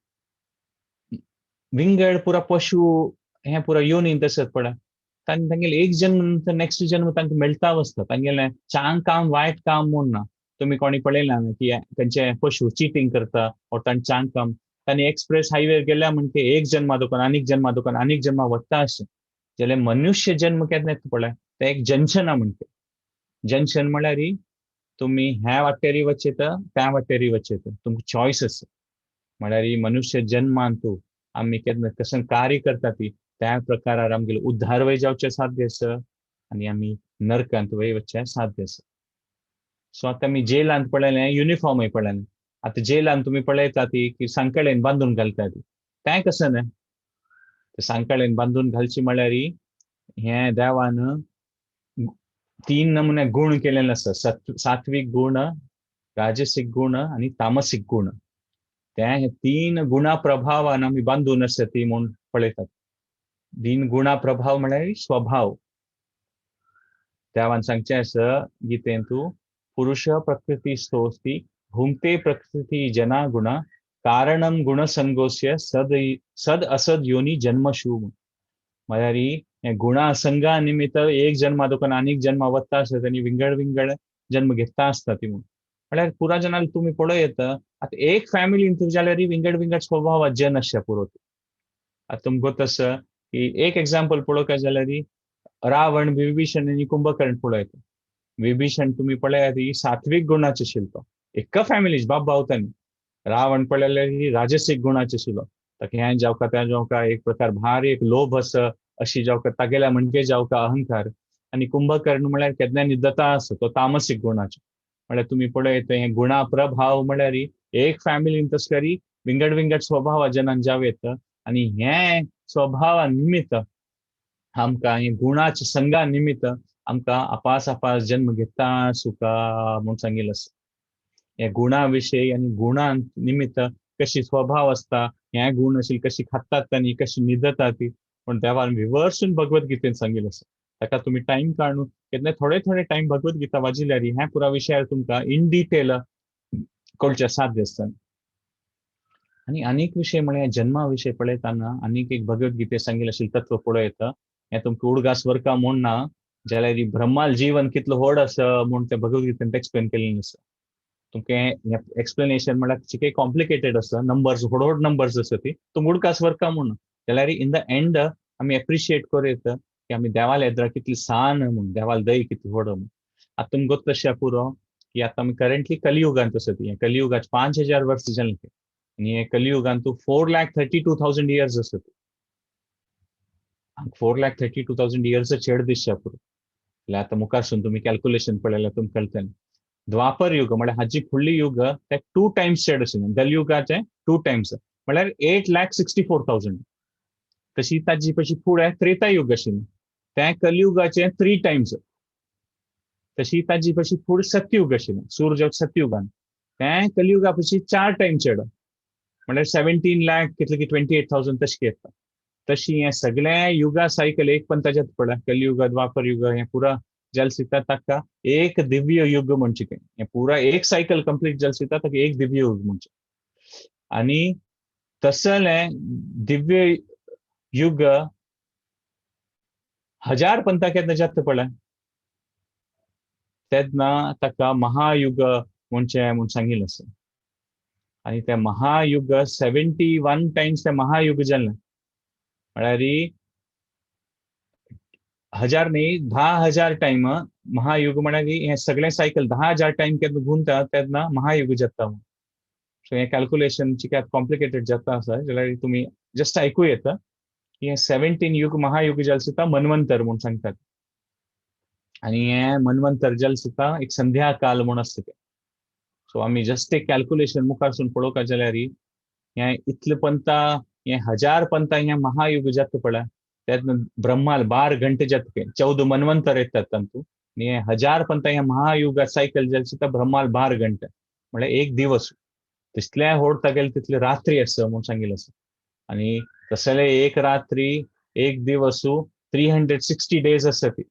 [SPEAKER 1] विंगड पुरा पशु हें पुरा योनींत आसत पळय, तांकां तांगेले एक जन्म नंतर नेक्स्ट जन्म तांकां मेळटा आसता. तांगेलें चांग काम वायट काम म्हूण ना. तुमी कोणी पळयलां ना की खंयचे पशु चिटींग करता ओर तांचे चांग काम, तांणी एक्सप्रेस हायवेर गेल्या म्हणटे एक जन्मा दुकान आनीक जन्मा दुकान आनीक जन्मा वता अशें. जाल्यार मनुष्य जन्म केन्ना येता पळय ते एक जंक्शना म्हणटे. जंक्शन म्हळ्यार तुमी ह्या वाटेरी वचयता त्या वाटेरी वचयता, तुमकां चॉयस आसा. म्हळ्यार मनुष्य जन्मान तूं आमी केन्ना कशें कार्य करता ती त्या प्रकारार आमगेले उद्धार वय जावचें साध्य आसा आनी आमी नरकांत वय वचचें साध्य आसा. सो आतां आमी जेलांत पळयलें, युनिफॉर्मय पळयलें. आतां जेलांत तुमी पळयता ती की सांकळेन बांदून घालता ती, तें कशें न्हय. ते सांकळेन बांदून घालची म्हळ्यार हें देवान 3 नमुने गुण केलेले आसा, सात्वीक गुण, राजसीक गुण आनी तामसीक गुण. ते हे 3 गुणा प्रभावान आमी बांदून आसा ती म्हूण पळयतात. 3 गुणा प्रभाव म्हळ्यार स्वभाव. देवान सांगचें आसा गीतेंतू, पुरुष प्रकृती स्थोस्ति भुंक्ते प्रकृती जना गुणा कारणम गुणसंगोस्य सद सद असद योनी जन्मशु. म्हळ्यार हे गुणा संगा निमित्त एक जन्मा दुकान आनीक जन्मा वता आसता आनी विंगड विंगड जन्म घेता आसता ती म्हूण. म्हळ्यार पुरा जनाल तुमी पळय येता आतां एक फॅमिलीन जाल्यार विंगड विंगड स्वभावात जन आसता पुरो. आतां तुमकां आसा की एक एग्जाम्पल पळोवंक जाल्यार रावण, विभीषण आनी कुंभकर्ण पळयता. विभीषण तुमी पळयात ही सात्विक गुणाचे आशिल्लो तो. एका फॅमिली बाप भावतानी. रावण पळयल्यार ही राजसीक गुणाचे आशिल्लो. ताका हें जावका तें जावका एक प्रकार भारी एक लोभ आसा अशी जावका तागेल्या म्हणजे जावका अहंकार. आनी कुंभकर्ण म्हळ्यार केन्ना निदता आसा तो तामसीक गुणाचो. म्हळ्यार तुमी पळयत हे गुणा प्रभाव म्हळ्यार एक फॅमिलीन तसल्यार विंगड विंगड स्वभावा जनान जावं येता. आनी हे स्वभावा निमित्त आमकां हे गुणाच्या संगा निमित्त आमकां आपास आपास जन्म घेता सुका म्हूण सांगिल्लें आसा. हे गुणा विशयी आनी गुणा निमित्त कशी स्वभाव आसता, हे गुण अशी कशी खातात आनी कशी न्हिदता ती पूण देवान विवर्सून भगवद्गीतेन सांगिल्लें आसा. ताका तुमी टायम काडून केन्ना थोडे थोडे टायम भगवद्गीता वाचिल्यार ह्या पुरा विशयार तुमकां इन डिटेल कळचें साध्य आसता. आनी आनीक विशय म्हळ्यार जन्मा विशय पळयतना आनीक एक भगवद्गीते सांगिल्लें आशिल्लें तत्व पळयता. हें तुमकां उडगास वरका म्हूण ना जाल्यार ब्रह्माल जीवन कितलो व्हड आसा म्हूण तें भगवद्गीतेन एक्सप्लेन केल्लें आसा. तुमकां हें एक्सप्लेनेशन म्हळ्यार चिके कॉम्प्लिकेटेड आसा, नंबर्स व्हड व्हड नंबर्स आसा ती तुमकां उडगास वरका म्हूण जाल्यार इन the end आमी एप्रिशिएट करूं येता की आमी देवाल येद्रा कितली सान म्हूण, देवाल दय कितली व्हड म्हूण. आतां तुमकां गोत्त अशें पुरो की आतां आमी करंटली कलियुगांत आसा ती. कलियुगाच 5000 वर्स जालें आनी हे कलियुगांत 4,32,000 इयर्स आसा ती. 4,32,000 इयर्स चेड दिसच्या पुरो. जाल्यार आतां मुखारसून तुमी कॅल्कुलेशन पळयल्यार तुमकां कळटलें. द्वापर युग म्हळ्यार हाजी फुडली युग ते 2 टायम्स चड आशिल्लें. कलयुगाचें 2 टायम्स म्हळ्यार 8,64,000. तशी ताजी पशी फुडें त्रेता युग आशिल्लें तें कलयुगाचें 3 टायम्स. तशी ताजी पशी फुडें सतयुग आशिल्लें सूर्य सतयुगान तें कलयुगा पशी 4 टायम चड म्हळ्यार 17 लाख कितले की 28,000 तशें येता. तशी हें सगळें युगा सायकल एक पण ताज्यात पळय कलयुग द्वापर युग हें पुरा जलसिता ताका एक दिव्य युग म्हणचे तें. हें पुरा एक सायकल कंप्लीट जलसिता ताका एक दिव्य युग म्हणचे. आनी तसलें दिव्य युग 1000 पंथा केन्ना जाता पळय तेन्ना ताका महायुग म्हणचें म्हूण सांगिल्लें आसा. आनी तें महायुग 71 टायम्स तें महायुग जालें म्हळ्यार 1000 न्ही 10,000 टायम महायुग म्हळ्यार हें सगळें सायकल 10,000 टायम केन्ना गुंता तेन्ना महायुग जाता. सो हें कॅल्कुलेशन चिक्यात कॉम्प्लिकेटेड जाता आसा जाल्यार तुमी जस्ट आयकूं येता की हें 17 युग महायुग जालें सुद्दां मन्वंतर म्हूण सांगतात. आनी हें मन्वंतर जालें सुद्दां एक संध्या काल म्हूण आसता तें. सो आमी जस्ट एक कॅल्कुलेशन मुखारसून पळोवपाक जाल्यार हें इतलें पंता हें 1000 पंता हें महायुग जाता पळय तेन्ना ब्रह्माल 12 घंटे जाता 14 मन्वंतर येतात तातूंत. आनी हें 1000 पंता हें महायुगा सायकल जालें सुद्दां ब्रह्माल 12 घंटे म्हळ्यार एक दिवस. तितलें व्हड तागेलें तितली रात्री आसा म्हूण सांगिल्लें आसा. आनी तसले एक रात्री एक दिवस 360 डेज आसा ती.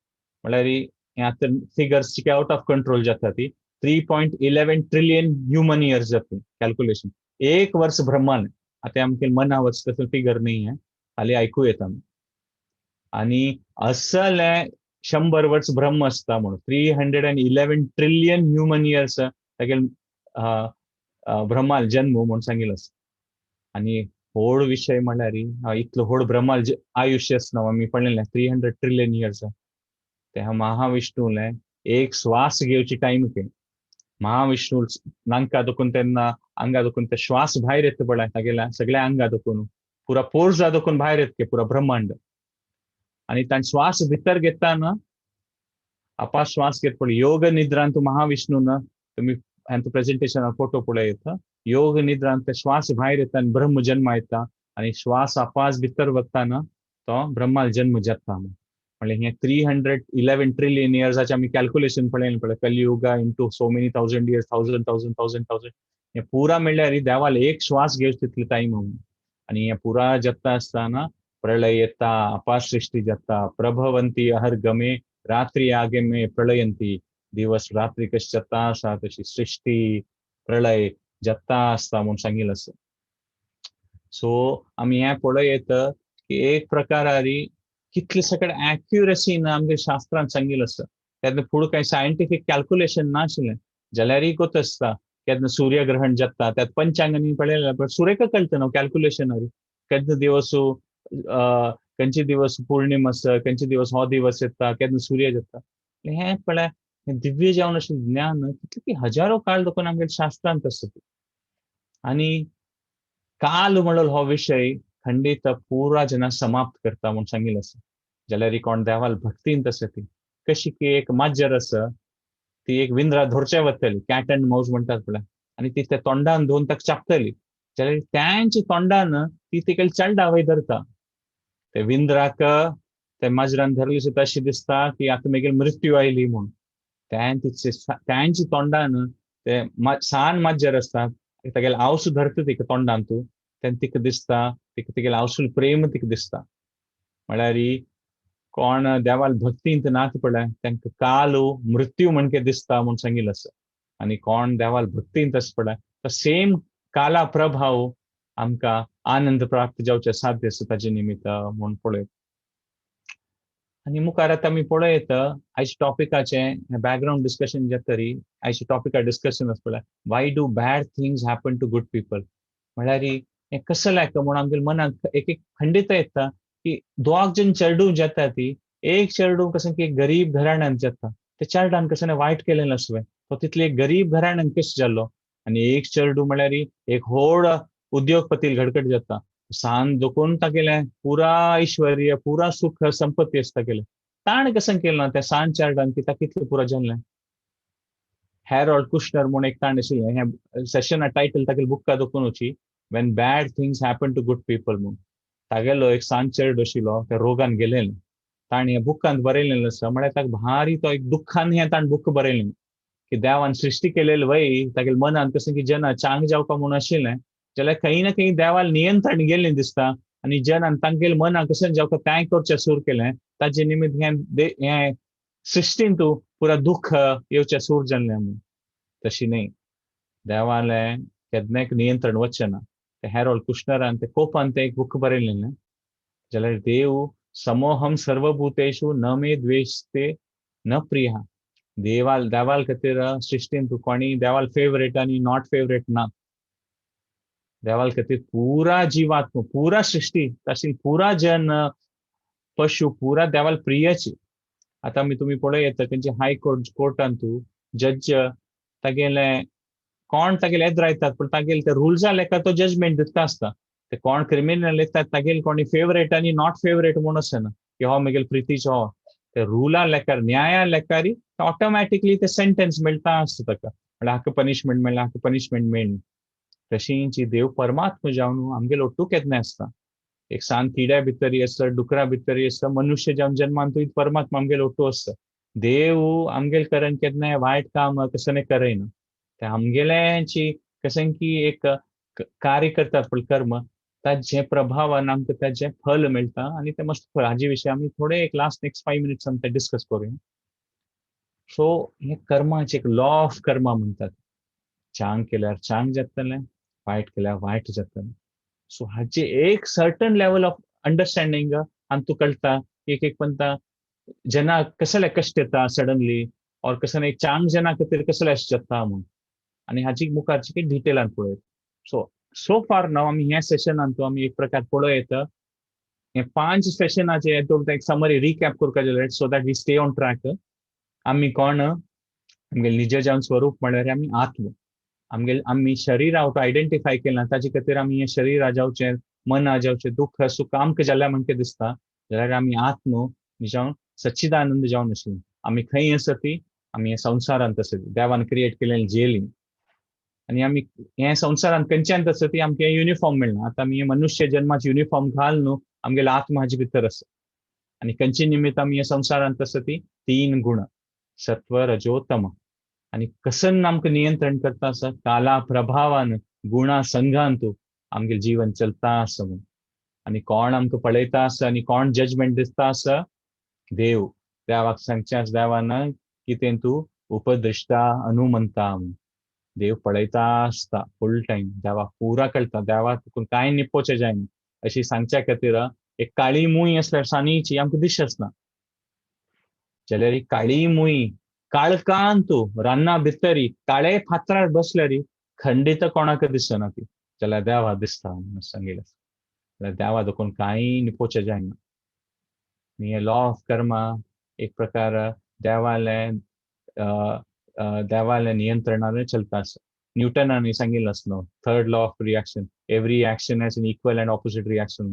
[SPEAKER 1] म्हळ्यार हें आतां फिगर्स चिके आवट ऑफ कंट्रोल जाता ती. 3.11 ट्रिलियन ह्युमन इयर्स जाता कॅल्कुलेशन एक वर्स ब्रह्मान. आतां आमकां मना वर्स तसलें फिगर न्ही हें खाली आयकूं येता. आनी असलें 100 वर्स ब्रह्म आसता म्हणून 311 ट्रिलियन ह्युमन इयर्स तागेले ब्रह्माल जन्म म्हूण सांगिल्लें आसा. आनी व्हड विशय म्हळ्यार इतलो व्हड ब्रह्माल आयुश्य आसना आमी पळयलें 300 ट्रिलियन इयर्स. ते महाविष्णूलें एक श्वास घेवची टायम के महाविष्णू नांका दुखून तेन्ना आंगा दुखून ते श्वास भायर येता पळय तागेल्या सगळ्या आंगा दुखून पुरा पोर्जा दुखून भायर येता पुरा ब्रह्मांड. आनी तांचे श्वास भितर घेताना आपा श्वास घेत पळय योग निद्रांत महाविष्णू ना तुमी हांचो प्रेजेंटेशन फोटो पळय येता योग निद्रांत श्वास भायर येता आनी ब्रह्म जन्म येता आनी श्वास आपास भितर वताना तो ब्रह्माल जन्म जाता. म्हणल्यार हें 311 ट्रिलियन इयर्साचें आमी कॅल्कुलेशन पळयलें पळय Kaliyuga into so many thousand years thousand thousand thousand thousand हें पुरा म्हणल्यार देवाल एक श्वास घेवचो तितलो टायम. आनी हें पुरा जाता आसतना प्रलय येता अपार सृष्टी जाता प्रभवंती अहर्गमे रात्री आगमे प्रलयंती दिवस रात्री कशी जाता आसा तशी सृष्टी प्रलय जाता आसता म्हूण सांगिल्लें आसा. सो आमी हें पळयत की एक प्रकारारी कितले सगळे एक्युरसी ना आमगे शास्त्रान सांगिल्लें आसा. तेन्ना फुडें कांय सायंटिफीक कॅल्कुलेशन नाशिल्लें जाल्यारय कोत आसता केन्ना सूर्यग्रहण जाता त्यात पंचांगांनी पळयलें सूर्यका कळटा न्हू कॅल्कुलेशन केन्ना दिवस खंयचे दिवस पौर्णिमा आसा खंयचे दिवस हो दिवस येता केन्ना सूर्य जाता हें पळय हें दिव्य जावन आशिल्लें ज्ञान कितले की हजारो काळ देखून आमगे शास्त्रांत आसा. आनी काल म्हणलो हो विशय खंडीत पुरा जना समाप्त करता म्हूण सांगिल्लें आसा. जाल्यार कोण देवाल भक्तींत आसा ती कशी की एक माजर आसा ती एक विंद्रा धरचे वतली, कॅट अँड मावस म्हणटात पळय, आनी ती त्या तोंडान धुवन ताका चापतली जाल्यार त्यांच्या तोंडान ती तिका चेडा वय धरता. ते विंद्राक ते माजरान धरली सुद्दां अशी दिसता की आतां मागीर मृत्यू आयली म्हूण. त्यांच्या तोंडान ते सान माजर आसता तागेले आवस धरता तिका तोंडान तूं तेन्ना तिका दिसता तिका तिगेले आवसूल प्रेम तिका दिसता. म्हळ्यार कोण देवाल भक्तींत नात पळय तांकां काल मृत्यू म्हणके दिसता म्हूण सांगिल्लें आसा. आनी कोण देवाल भक्तींत आसा पळय तो सेम काला प्रभाव आमकां आनंद प्राप्त जावचें साध्य आसा ताजे निमित्त म्हूण पळयत. आनी मुखार आतां आमी पळयत आयच्या टॉपिकाचें बॅकग्रावंड डिस्कशन जे तरी आयच्या टॉपिकार डिस्कशन आसा पळय, why do bad things happen to good people. म्हळ्यार हें कसलें म्हूण आमगेल्या मनांत एक एक खंडीत येता की दोग जण चेडूं जाता ती एक चेडूं कसं की गरीब घराण्यांत जाता त्या चेरडान कसं वायट केलें नासलें तो तितले एक गरीब घराण्यांत कशें जाल्लो. आनी एक चेडूं म्हळ्यार एक व्हड उद्योगपती घडकट जाता सान दोकून तागेलें पुरा ऐश्वर्य पुरा सुख संपत्ती आसता केलें ताणें कसं केलें ना त्या सान चेरडान की ताका कितलें पुरा जाल्लें. हॅरोल्ड कुशनर म्हूण एक ताणें आशिल्लें हें सेशना टायटल तागेले बुक्का दोकून when bad things happen to good people म्हूण. तागेलो एक सान चेरडो आशिल्लो त्या रोगान गेलेलें ताणें ह्या बुकांत बरयलेलें आसा. म्हळ्यार ताका भारी तो एक दुख्खान हें ताणें बूक बरयलें की देवान सृश्टी केलेली वय तागेले मनांत कसं की जना चांग जावपा म्हूण आशिल्लें जाल्यार खंय ना खंय देवाल नियंत्रण गेल्लें दिसता आनी जनान तांगेले मनाक कशें जावका तें करचें सुरू केलें ताजे निमित्त हें हें सृश्टींत पुरा दुख्ख येवचें सुरू जाल्लें म्हूण. तशी न्हय, देवालें केन्नाय नियंत्रण वचचें ना. ते हॅरोल्ड कुशनरान ते कोपान ते एक बूक बरयलें जाल्यार देव समोहम सर्वभूतेषु न मे द्वेषते न प्रिय. देवाल देवाल खातीर सृश्टींत कोणी देवाल फेवरेट आनी not favourite ना. देवाल खातीर पुरा जीवात्मा पुरा सृश्टी तशी पुरा जन पशु पुरा देवाल प्रियची. आतां आमी तुमी पळय येता खंयचे हायकोर्ट कोर्टांत जज तागेले कोण तागेले येद्रायतात पूण तागेले ते रुल्सा लेखा तो जजमेंट दिता आसता. ते कोण क्रिमिनल येतात तागेले कोणी फेवरेट आनी not favourite म्हूण आसना की हो म्हगेले प्रितीचो हो ते रुला लेखार न्याया लेखारी ऑटोमॅटिकली ते सेंटेन्स मेळटा आसता ताका. म्हळ्यार हाका पनिशमेंट मेळ्ळें हाका पनिशमेंट मेळ्ळें. तशींची देव परमात्मा जावन आमगेलो ओट्टू केन्ना आसता. एक सान किड्या भितरी आसता डुकरा भितरी आसता मनुष्य जावन जन्मान परमात्मा आमगेलो ओट्टू आसता. देव आमगेल करण केन्नाय वायट काम कसं करयना. ते आमगेल्याची कसं की एक कार्य करतात पण कर्म ताजे प्रभावान आमकां ताजें फल मेळटा आनी तें मस्त फळ. हाजे विशयी आमी थोडे एक लास्ट नेक्स्ट 5 मिनिट्स आमी ते डिस्कस करुया. सो हे कर्माचे एक लॉ ऑफ कर्मा म्हणटात. चांग केल्यार चांग जातलें, वायट केल्यार वायट जातलें. सो हाचे एक सर्टन लेवल ऑफ अंडरस्टँडींग आमकां कळटा. एक एक म्हणटा जेन्ना कसले कश्ट येता सडनली ऑर कसले एक चांग जना खातीर कसले अशें जाता म्हूण. आनी हाची मुखारची काही डिटेलान पळयत. सो सो फार नाव आमी ह्या सेशनान आमी एक प्रकार पळोवं येता. हे 5 सेशनाचे एक समरी रिकॅप करपाक जाल्यार so that we stay on track. आमी कोण आमगेले निज जावन स्वरूप म्हळ्यार आमी आत्म. आमगेले आमी शरीर आयडेंटिफाय केला ताजे खातीर आमी हें शरीर जावचें मना जावचें दुख्ख सुख आमकां जाल्या म्हणके दिसता जाल्यार आमी आत्म जावन सच्चिदानंद जावन आशिल्ली. आमी खंय आसा ती आमी संवसारांत आसा देवान क्रिएट केलेले जेलीन. आनी आमी हे संवसारांत खंयच्यान आसा ती आमकां युनिफॉर्म मेळना. आतां आमी मनुष्य जन्माचे युनिफॉर्म घाल न्हू आमगेले आत्मा हाजे भितर आसा. आनी खंयचे निमित्त आमी हे संवसारांत आसा ती 3 गुण सत्व रजो तम. आनी कसन आमकां नियंत्रण करता आसा काला प्रभावान गुणा संघान तूं आमगेलें जीवन चलता आसा म्हूण. आनी कोण आमकां पळयता आसा आनी कोण जजमेंट दिता आसा देव. देवाक सांगचें आसा देवान कितें तूं उपद्रष्टा अनुमंता म्हूण. देव पळयता आसता फूल टायम देवाक पुरा कळटा देवाक कांय निपोवचें जायना. अशी सांगच्या खातीर एक काळी मूय आसल्यार सानीची आमकां दिश आसना जाल्यार ही काळी मूय काळकान तूं रान्ना भितरी काळे फातरार बसल्यार खंडीत कोणाक दिसना ती जाल्यार देवा दिसता म्हणून सांगिल्लें. जाल्यार देवा देखून कांय निपोवचें जायना. आनी हे लॉ ऑफ कर्मा एक प्रकार देवालें देवाल्या नियंत्रणान चलता आसा. न्यूटनान सांगिल्लें आसा न्हू, third law of reaction, every action has an equal and opposite reaction.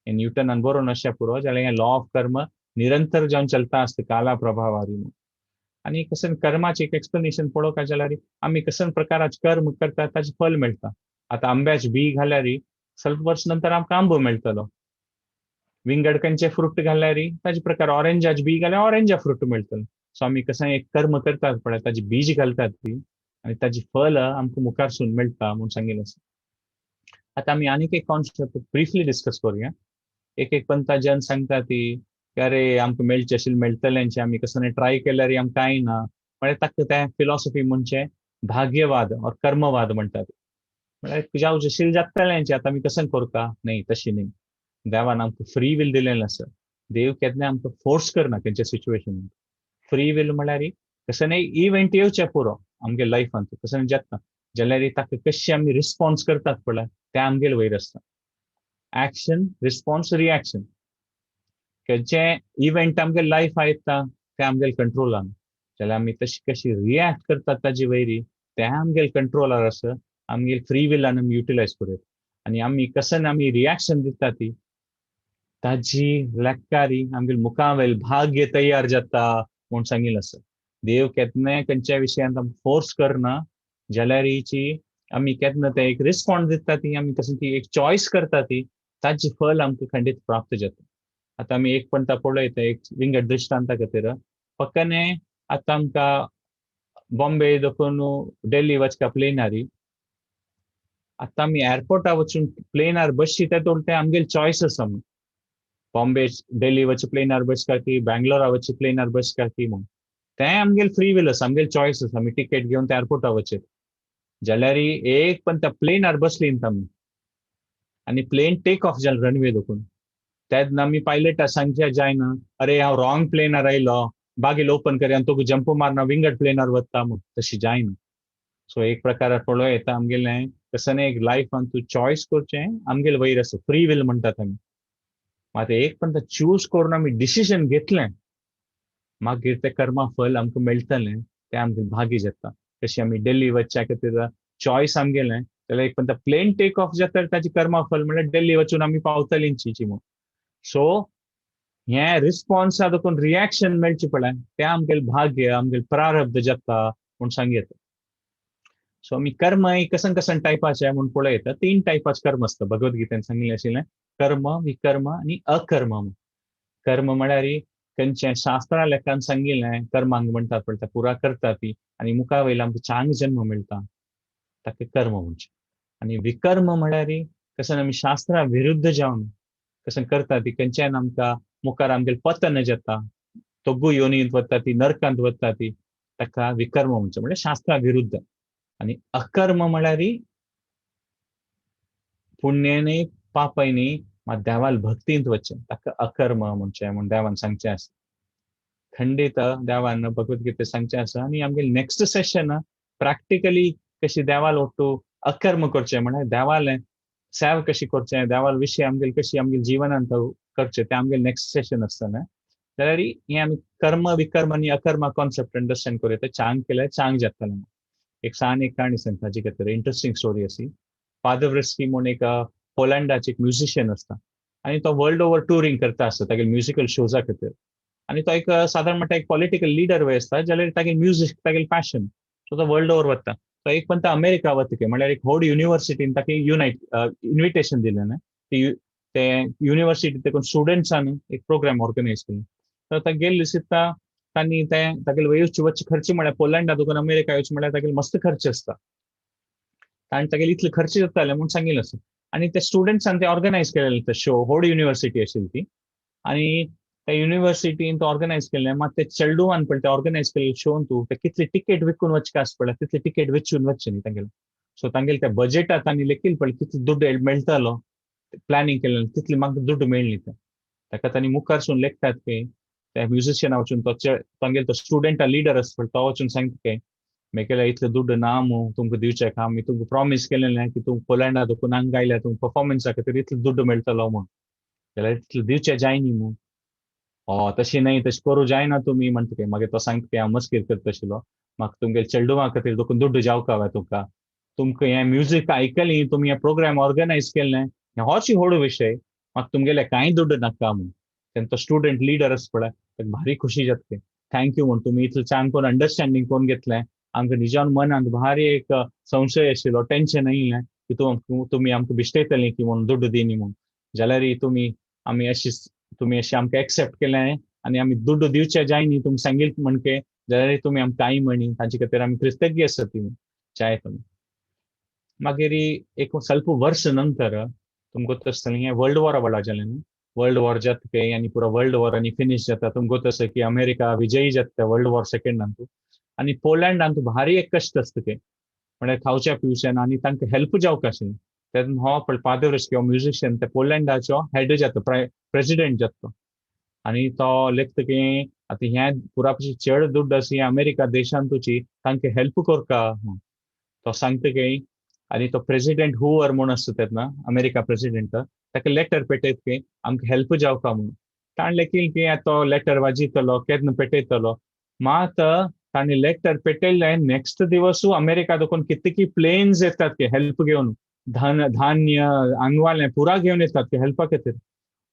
[SPEAKER 1] हें न्यूटनान बरोवन अशें पुरो जाल्यार हें लॉ ऑफ कर्म निरंतर जावन चलता आसता काला प्रभावारी म्हणून. आनी कसन कर्माचें एक एक्सप्लेनेशन पळोवपाक जाल्यार आमी कसन प्रकाराचें कर्म करता ताचें फल मेळटा. आतां आंब्याचें बी घाल्यार स्वल्प वर्स नंतर आमकां आंबो मेळटलो. विंगड खंयचे फ्रूट घाल्यार ताजे प्रकार ऑरेंजाचे बी घाल्यार ऑरेंजा फ्रूट मेळटलो. सो आमी कशें एक कर्म करतात पळय ताजी बीज घालतात ती आनी ताजी फल आमकां मुखारसून मेळटा म्हूण सांगिल्लें आसा. आतां आमी आनीक एक कॉन्सेप्ट ब्रिफली डिस्कस करुया. एक एक पंथा जन सांगता ती की अरे आमकां मेळचें आशिल्लें मेळटलेंचे, आमी कसो ट्राय केल्यार आमकां कांय ना. म्हळ्यार ताका तें फिलॉसॉफी म्हणचे भाग्यवाद ऑर कर्मवाद म्हणटात. म्हळ्यार जावचें आशिल्लें जातलेंचे, आतां आमी कशें करता? न्ही, तशी न्ही. देवान आमकां फ्री will दिलेलें आसा. देव केन्ना आमकां फोर्स करना खंयच्या सिच्युएशनान. फ्री will म्हळ्यार कशें न्ही इव्हेंट येवचें पुरो आमगे लायफांत कशें जाता जाल्यार ताका कशें आमी रिस्पॉन्स करतात पळय तें आमगेले वयर आसता. Action, response, reaction. खंयचें इव्हेंट आमगे लायफ येता तें आमगेले कंट्रोलान, जाल्यार आमी तशी कशी रिएक्ट करतात ताजे वयरी तें आमगेले कंट्रोलार आसा. आमगेले फ्री विलान आमी युटिलायज करूं येता. आनी आमी कशें आमी रिएक्शन दिता ती ताजी लेक्कारी आमगेले मुखावेल भाग्य तयार जाता म्हूण सांगिल्लें आसा. देव केन्नाय खंयच्या विशयांत आमकां फोर्स करना, जाल्यारीची आमी केन्ना ते एक रिस्पॉन्स दिता ती आमी कशें ती एक चॉयस करता ती ताजी फल आमकां खंडीत प्राप्त जाता. आतां आमी एक पंथा पळयता एक विंगड दृश्टांता खातीर. फकत आतां आमकां बॉम्बे देखून दिल्ली वचका प्लेनारी, आतां आमी एअरपोर्टार वचून प्लेनार बसची ते तें आमगेले चॉयस आसा. म्हूण बॉम्बे दिल्ली वचचे प्लेनार बसका की बँगलोरा वचचे प्लेनार बसका की म्हूण तें आमगेले फ्री will आसा, आमगेले चॉयस आसा. आमी टिकेट घेवन त्या एअरपोर्टार वचत जाल्यार एक पण त्या प्लेनार बसली न्ही आमी आनी प्लेन टेक ऑफ जालें रनवे देखून, तेन्ना आमी पायलटा सांगचे जायना अरे हांव रॉंग प्लेनार आयलो, बागील ओपन कर आनी तुका जंप मारना विंगड प्लेनार वता म्हूण, तशी जायना. सो एक प्रकार पळोवं येता आमगेलें तशें एक लायफान तूं चॉयस करचें आमगेले वयर आसा, फ्री will म्हणटात आमी. मात एक पण चूज करून आमी डिसिजन घेतलें मागीर तें कर्मा फल आमकां मेळटलें, तें आमकां भाग्य जाता. कशें आमी दिल्ली वचच्या खातीर चॉयस आमगेलें जाल्यार एक पण प्लेन टेक ऑफ जाता ताची कर्मा फल म्हणल्यार दिल्ली वचून आमी पावतलीं म्हूण. सो हें रिस्पॉन्सा देखून रिएक्शन मेळचें पळय तें आमगेलें भाग्य, आमगेलें प्रारब्ध जाता म्हूण सांग येता. सो आमी कर्म कसन कसन टायपाचे म्हूण पळयता. तीन टायपाचे कर्म आसता भगवद्गीतेन सांगिल्लें आशिल्लें, कर्म, विकर्म आनी अकर्म. कर्म म्हळ्यार खंयचें शास्त्रा लेखान सांगिल्लें कर्मांक म्हणटात पळय तें पुरा करता ती आनी मुखा वयल्यान आमकां चांग जन्म मेळटा ताका कर्म म्हणचें. आनी विकर्म म्हळ्यार कशें आमी शास्त्रा विरुद्ध जावन कशें करता ती खंयच्यान आमकां मुखार आमगेलें पतन जाता, तोगू योनींत वता ती, नरकांत वता ती, ताका विकर्म म्हणचें, म्हणल्यार शास्त्रा विरुद्ध. आनी अकर्म म्हळ्यार पुण्य न्ही पापय न्ही, मात देवाल भक्तींत वचचें ताका अकर्म म्हणचें म्हूण देवान सांगचें आसा. खंडीत देवान भगवद्गीते सांगचें आसा. आनी आमगेलें नेक्स्ट सेशन प्रॅक्टिकली कशी देवाल ओट्टू अकर्म करचें म्हळ्यार देवालें सेव कशी करचें, देवाल विशय आमगेले कशी आमगेले जिवनांत करचें तें आमगेलें नेक्स्ट सेशन आसतलें. जाल्यार हें आमी कर्म, विकर्म आनी अकर्म कॉन्सेप्ट अंडरस्टँड करूं येता. चांग केल्यार चांग जातलें. एक सान एक काणी सांगता ताजे खातीर इंट्रस्टींग स्टोरी आसी. पादवरस्की म्हूण एक पोलंडाचे एक म्युझिशियन आसता आनी तो वर्ल्ड ओवर टुरींग करता आसता तागेले म्युजिकल शोजा खातीर. आनी तो एक सादारण म्हणटा एक पॉलिटिकल लिडर वय आसता, जाल्यार तागेले म्युजीक तागेले पॅशन, सो तो वर्ल्ड ओवर वता. तो एक पण अमेरिका वता, म्हणल्यार एक व्हड युनिवर्सिटीन ताका युनायट इन्विटेशन दिलें, ते युनिवर्सिटी तेकून स्टुडंट्सान एक प्रोग्राम ऑर्गनायज केलो. तर ताका गेल्ले सुद्दां तांणी ते तागेले वयचे वच्चे खर्च म्हळ्यार पोलंडा दुकान अमेरिका येवचे म्हळ्यार तागेले मस्त खर्च आसता आनी तागेले इतले खर्च जाताले म्हूण सांगिल्लें आसा. आनी ते स्टुडंट्सान ते ऑर्गनायज केलेले ते शो, व्हड युनिवर्सिटी आशिल्ली ती आनी त्या युनिवर्सिटीन तो ऑर्गनायज केल्लें. मात ते चेडवान पळय ते ऑर्गनायज केल्ले शोन तूं ते कितले टिकेट विकून वचचे आसा पळय तितले टिकेट विचून वचचे न्ही तांगेले. सो तांगेले त्या बजेटात तांणी लेखील पळय कितले दुड्ड मेळटालो प्लॅनिंग केल्लें तितली म्हाका दुड्ड मेळ्ळी ते ताका तांणी मुखारसून लेखतात की त्या म्युझिशियना वचून तो तांगेलो तो स्टुडंटा लिडर आसा पळय तो वचून सांगता की मेगेले इतले दुड्ड ना मू तुमकां दिवचें आमी तुमकां प्रॉमीस केलेलें की तूं पोलंडा दुकून हांगा आयल्या तुमकां परफॉर्मन्सा खातीर इतलो दुड्ड मेळटलो म्हूण, जाल्यार तितले दिवचे जाय न्ही मू. तशी न्हय, तशें करूं जायना तुमी म्हणटा. मागीर तो सांगता की हांव मस्कीर करता आशिल्लो, म्हाका तुमगेले चेडवा खातीर देखून दुड्ड जावका हांवें तुमकां, तुमकां हें म्युजीक आयकली, तुमी हें प्रोग्राम ऑर्गनायज केलें, हें होच व्हड विशय, म्हाका तुमगेले कांय दुड्ड नाका म्हूण. तेन्ना तो स्टुडंट लिडर आसा पळय ताका भारी खुशी जाता, thank you म्हूण तुमी इतलें चांग करून अंडरस्टँडींग करून घेतलें. आमकां निजान मनांत भारी एक संशय आशिल्लो, टेन्शन येयलें की तुमी आमकां बिश्टयतलीं की म्हूण दुड्ड दिनी म्हूण, जाल्यार तुमी आमी अशी तुमी अशें आमकां एक्सेप्ट केलें आनी आमी दुड्ड दिवचे जायनी तुमी सांगील म्हणके, जाल्यार तुमी आमकां कांय म्हणी, तांचे खातीर आमी कृतज्ञ आसा ती चाय तुमी. मागीर एक ಸ್ವಲ್ಪ वर्स नंतर तुमकां आसतलें हें वर्ल्ड वॉर वेळार जालें न्हू, वर्ल्ड वॉर जाता की आनी पुरो वर्ल्ड वॉर आनी फिनीश जाता. तुमकां आसा की अमेरिका विजयी जाता वर्ल्ड वॉर सेकेंडांतू आनी पोलंडांत भारी एक कश्ट आसता ते, म्हळ्यार खावच्या पिवच्यान आनी तांकां हेल्प जावंक आशिल्लें. तेन्ना हो पळय पादवरस किंवा म्युजिशियन ते पोलंडाचो हेड जाता, प्रेसिडेंट जाता आनी तो लेखता की आतां हें पुरा पशी चड दुड्ड आसा हें अमेरिका देशांतूची, तांकां हेल्प करका म्हूण तो सांगता की. आनी तो प्रेसिडेंट हुवर म्हूण आसता तेन्ना अमेरिका प्रेसिडेंट, ताका लेटर पेटयत की आमकां हेल्प जावका म्हूण. ताणें लेखील की तो लेटर वाजयतलो केन्ना पेटयतलो, मात ताणें लेटर पेटयलें नेक्स्ट दिवसू अमेरिका देखून कितकी प्लेन्स येतात की हेल्प घेवन, धन धान्य आंगवालें पुरा घेवन येतात की हेल्पा खातीर.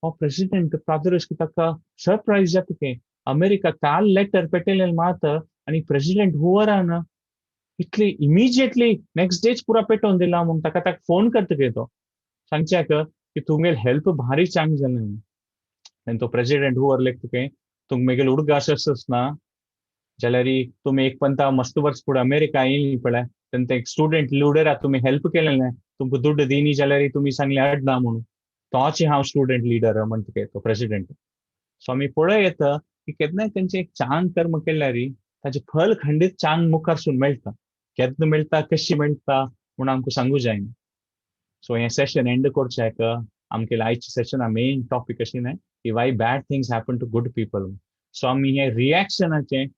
[SPEAKER 1] हो प्रेसिडेंट प्रादुरस की ताका सरप्रायज जाता की अमेरिका काल लेटर पेटयलें मात आनी प्रेसिडेंट हुवरान इतली इमिजिएटली नेक्स्ट डेच पुरा पेटोवन दिला म्हूण. ताका ताका फोन करता की तो सांगच्याक की तुमगेले हेल्प भारी चांग जालें म्हूण. आनी तो प्रेसिडेंट हुवर लेखता की तुमकां मेगेले उडगास आसच ना जाल्यार तुमी एक पंता मस्त वर्स फुडें अमेरिका येयली पळय तेन्ना एक स्टुडंट लिडरा तुमी हेल्प केलें, तुमकां दुड्ड दिनी जाल्यार तुमी सांगलें अडना म्हणून, तोच हांव स्टुडंट लिडर म्हणटा तो प्रेसिडेंट. सो आमी पळय येता की केन्नाय तेंचे एक चांग कर्म केल्यार ताचें फल खंडीत चांग मुखारसून मेळटा, केन्ना मेळटा कशी मेळटा म्हूण आमकां सांगू जायना. सो हें सेशन एंड करच्याक आमगेलें आयच्या सेशना मेन टॉपीक अशें न्हय की why bad things happen to good people. So आमी हें रिएक्शनाचें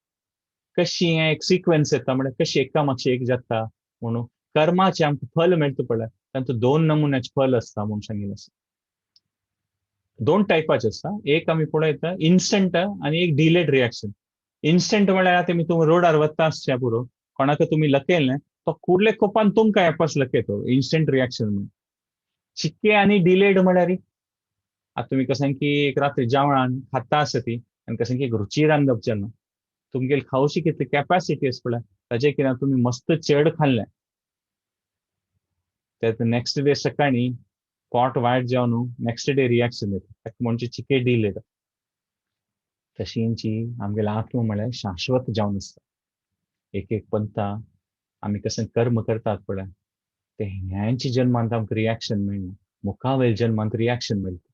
[SPEAKER 1] कशी हें एक सिक्वेन्स येता, म्हळ्यार कशी एका मागशी एक जाता म्हणून कर्माचें आमकां फल मेळटा पळय, तातूंत दोन नमुन्याचें फल आसता म्हूण सांगिल्लें आसा. दोन टायपाचे आसता, एक आमी पळयता इन्स्टंट आनी एक डिलेड रिएक्शन. इन्स्टंट म्हळ्यार आतां तुमी रोडार वता आसच्या पुरो, कोणाक तुमी लकयलें तो कुडले कोपान तुमकां येवपास लकयतो, इन्स्टंट रिएक्शन म्हण. चिक्के आनी डिलेड म्हळ्यार आतां तुमी कशें की एक रात्री जेवणान खाता आसा ती आनी कशें की एक रुची रांदप जेन्ना तुमगेली खावची कितली कॅपॅसिटी आसा पळय ताजे कितें तुमी मस्त चड खाल्लें, ते नेक्स्ट डे सकाळी पोट वायट जावन नेक्स्ट डे रिएक्शन येता, ताका म्हणजे चिके डिलेड. तशींची आमगेले आत्मा म्हळ्यार शाश्वत जावन आसता. एक एक पंथा आमी कशें कर्म करतात पळय ते ह्यांच्या जन्मांत आमकां रिएक्शन मेळना, मुखावेल जन्मांत रिएक्शन मेळटा.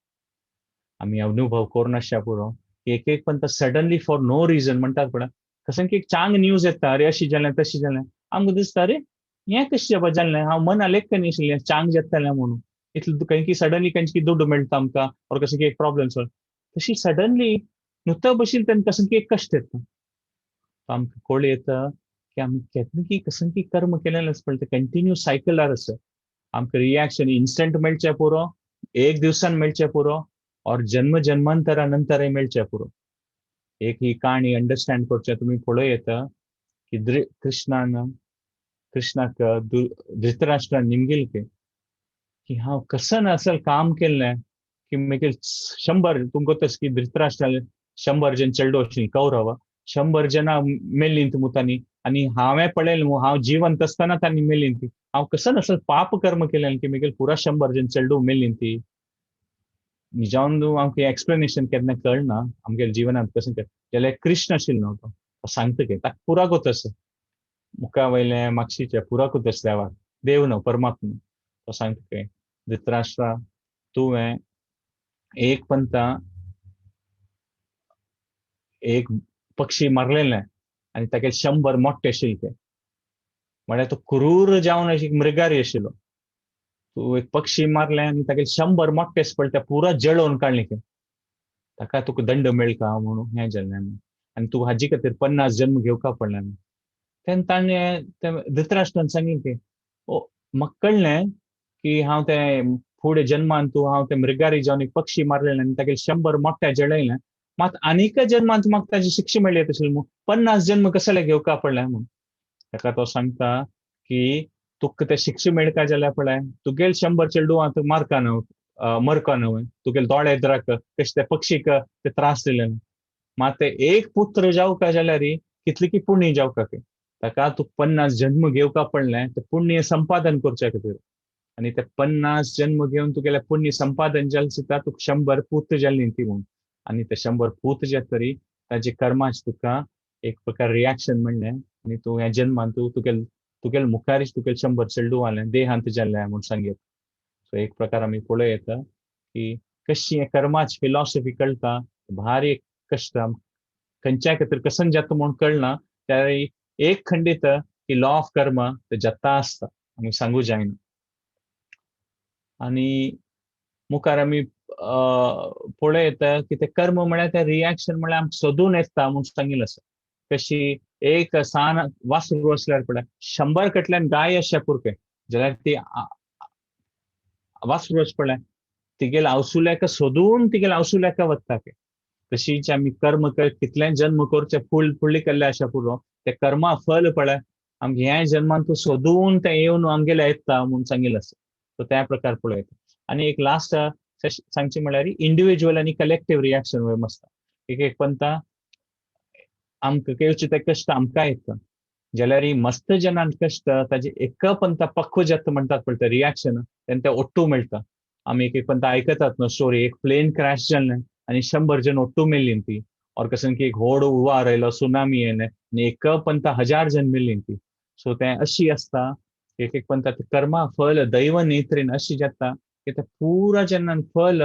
[SPEAKER 1] आमी अनुभव करून आसच्या पुरो एक एक पंथा सडनली फॉर नो रिजन म्हणटात पळय, कशें की एक चांग न्यूज येता, अरे अशी जालें तशी जालें, आमकां दिसता अरे हें कशें बाबा जालें, हांव मना लेखका न्ही आशिल्लें चांग जातलें म्हणून, इतलें खंय सडनली खंयची दुड्ड मेळटा आमकां ऑर कशें की एक प्रॉब्लम सॉल्व, तशी सडनली नुतो बशील तेन्ना कशें की एक कश्ट येता. आमकां कळूं येता की आमी केन्ना की कशें की कर्म केलेलें आसा पळय तें कंटिन्यू सायकलार आसा. आमकां रिएक्शन इन्स्टंट मेळचें पुरो, एक दिवसान मेळचें पुरो, और जन्म जन्मांतरा नंतरय मेळचें पुरो. एक ही काणी अंडरस्टँड करचें तुमी पळोवं येता की कृष्णान कृष्णाक धृतराष्ट्रान निमगील की हांव कसन असल काम केल्लें की मागीर 100 तुमकां तस की धृतराष्ट्रान 100 जण चेडो आशिल्लीं कौरव, 100 जणां मेल्लीं मुतांनी आनी हांवें पळयलें न्हू हांव जिवंत आसतना तांणी मेल्लीं ती, हांव कसन असल पाप कर्म केलें की मागीर पुरा 100 जण चेडू मेल्लीं ती. निजावन आमकां एक्सप्लेनेशन केन्ना कळना आमगेल्या जिवनांत कशें जाल्यार कृष्ण आशिल्लो न्हू तो सांगता की ताका पुरा गोत आसा मुखा वयलें मागशीचें पुरा गोत आसा देवाक, देव न्हू परमात्मा. तो सांगता की धृतराष्ट्रा तुवें एक पंथा एक पक्षी मारलेलें आनी ताके 100 मोठे आशिल्ले ते, म्हळ्यार तो क्रूर जावन अशी मृगारी आशिल्लो. तूं एक पक्षी मारलें आनी ताके 100 मोठे आसा पळय ते पुरा जळोवन काडले ते, ताका तुका दंड मेळटा म्हणून हें जालें आनी तूं हाजे खातीर 50 जन्म घेवका पडलें. तेन्ना ताणें ते धृतराष्ट्रान सांगलें की ओ म्हाका कळ्ळें की हांव तें फुडें जन्मान तूं हांव तें मृगारी जावन एक पक्षी मारलेलें आनी तागे 100 मोठ्या जळयलें, मात आनीक जन्मांत म्हाका ताजी शिक्षा मेळ्ळी तशें म्हूण 50 जन्म कसले घेवका पडले म्हूण. ताका तो सांगता की तुका ते शिक्षा मेळका जाल्यार पळय तुगेल 100 चेडवां मारका न्हय, मरका न्हय, तुगेल दोळे द्राक कशे ते पक्षीक ते त्रास दिले न्हय. मात ते एक पुत्र जावका जाल्यार कितली की पुण्य जावका की ताका तूं 50 जन्म घेवका पडलें ते पुण्य संपादन करच्या खातीर. आनी ते 50 जन्म घेवन तुगेलें पुण्य संपादन जालें सुद्दां तुका 100 पूत जाली ती म्हूण. आनी ते 100 पूत जात तरी ताजे कर्माच तुका एक प्रकार रिएक्शन म्हणलें आनी तूं ह्या जन्मान तूं तुगेल तुगेल मुखारीच तुगेल 100 चेडूं आलें देहांत जालें म्हूण सांगयत. सो एक प्रकार आमी पळोवं येता की कशी कर्माच फिलॉसॉफी कळटा, भारी एक कश्ट खंयच्या खातीर कसन जाता म्हूण कळना, त्या एक खंडीत की लॉ ऑफ कर्म ते जाता आसता आमी सांगू जायना. आनी मुखार आमी पळोवं येता की ते कर्म म्हळ्यार ते रिएक्शन म्हळ्यार आमकां सोदून येता म्हूण सांगिल्लें आसा. कशी एक सान वासरू आसल्यार पळय 100 कडल्यान गाय आसच्या पुरकें जाल्यार ती वासरू आसा पळय तिगेल आवसुल्याक सोदून तिगेल आवसुल्याक वता. तशीच आमी कर्म कितलें जन्म करचे फुल फुडली केल्ले आसा पुरो ते कर्मा फल पळय आमगे ह्या जन्मान तूं सोदून तें येवन आमगेले येता म्हूण सांगिल्लें आसा. सो त्या प्रकार पळयता. आनी एक लास्ट सांगचें म्हळ्यार इंडिविज्युअल आनी कलेक्टीव रिएक्शन वयर आसता. एक एक पंता आमकां घेवचे ते कश्ट आमकां येता जाल्यार मस्त जनान कश्ट ताजे एक पंता पक्व जाता म्हणटात पळय ते रिएक्शन तेन्ना ते ओट्टू मेळटा. आमी एक एक पंता आयकतात न्हू स्टोरी, एक प्लेन क्रॅश जालें आनी 100 जण ओट्टू मेल्ली ती, और कसन की एक व्हड हुंवार आयलो, सुनामी येयलें आनी एक पंता 1000 जण मेल्ली ती. सो तें अशी आसता एक एक पंता कर्मा फल दैव नेत्रेन अशी जाता की ते पुरा जेन्ना फल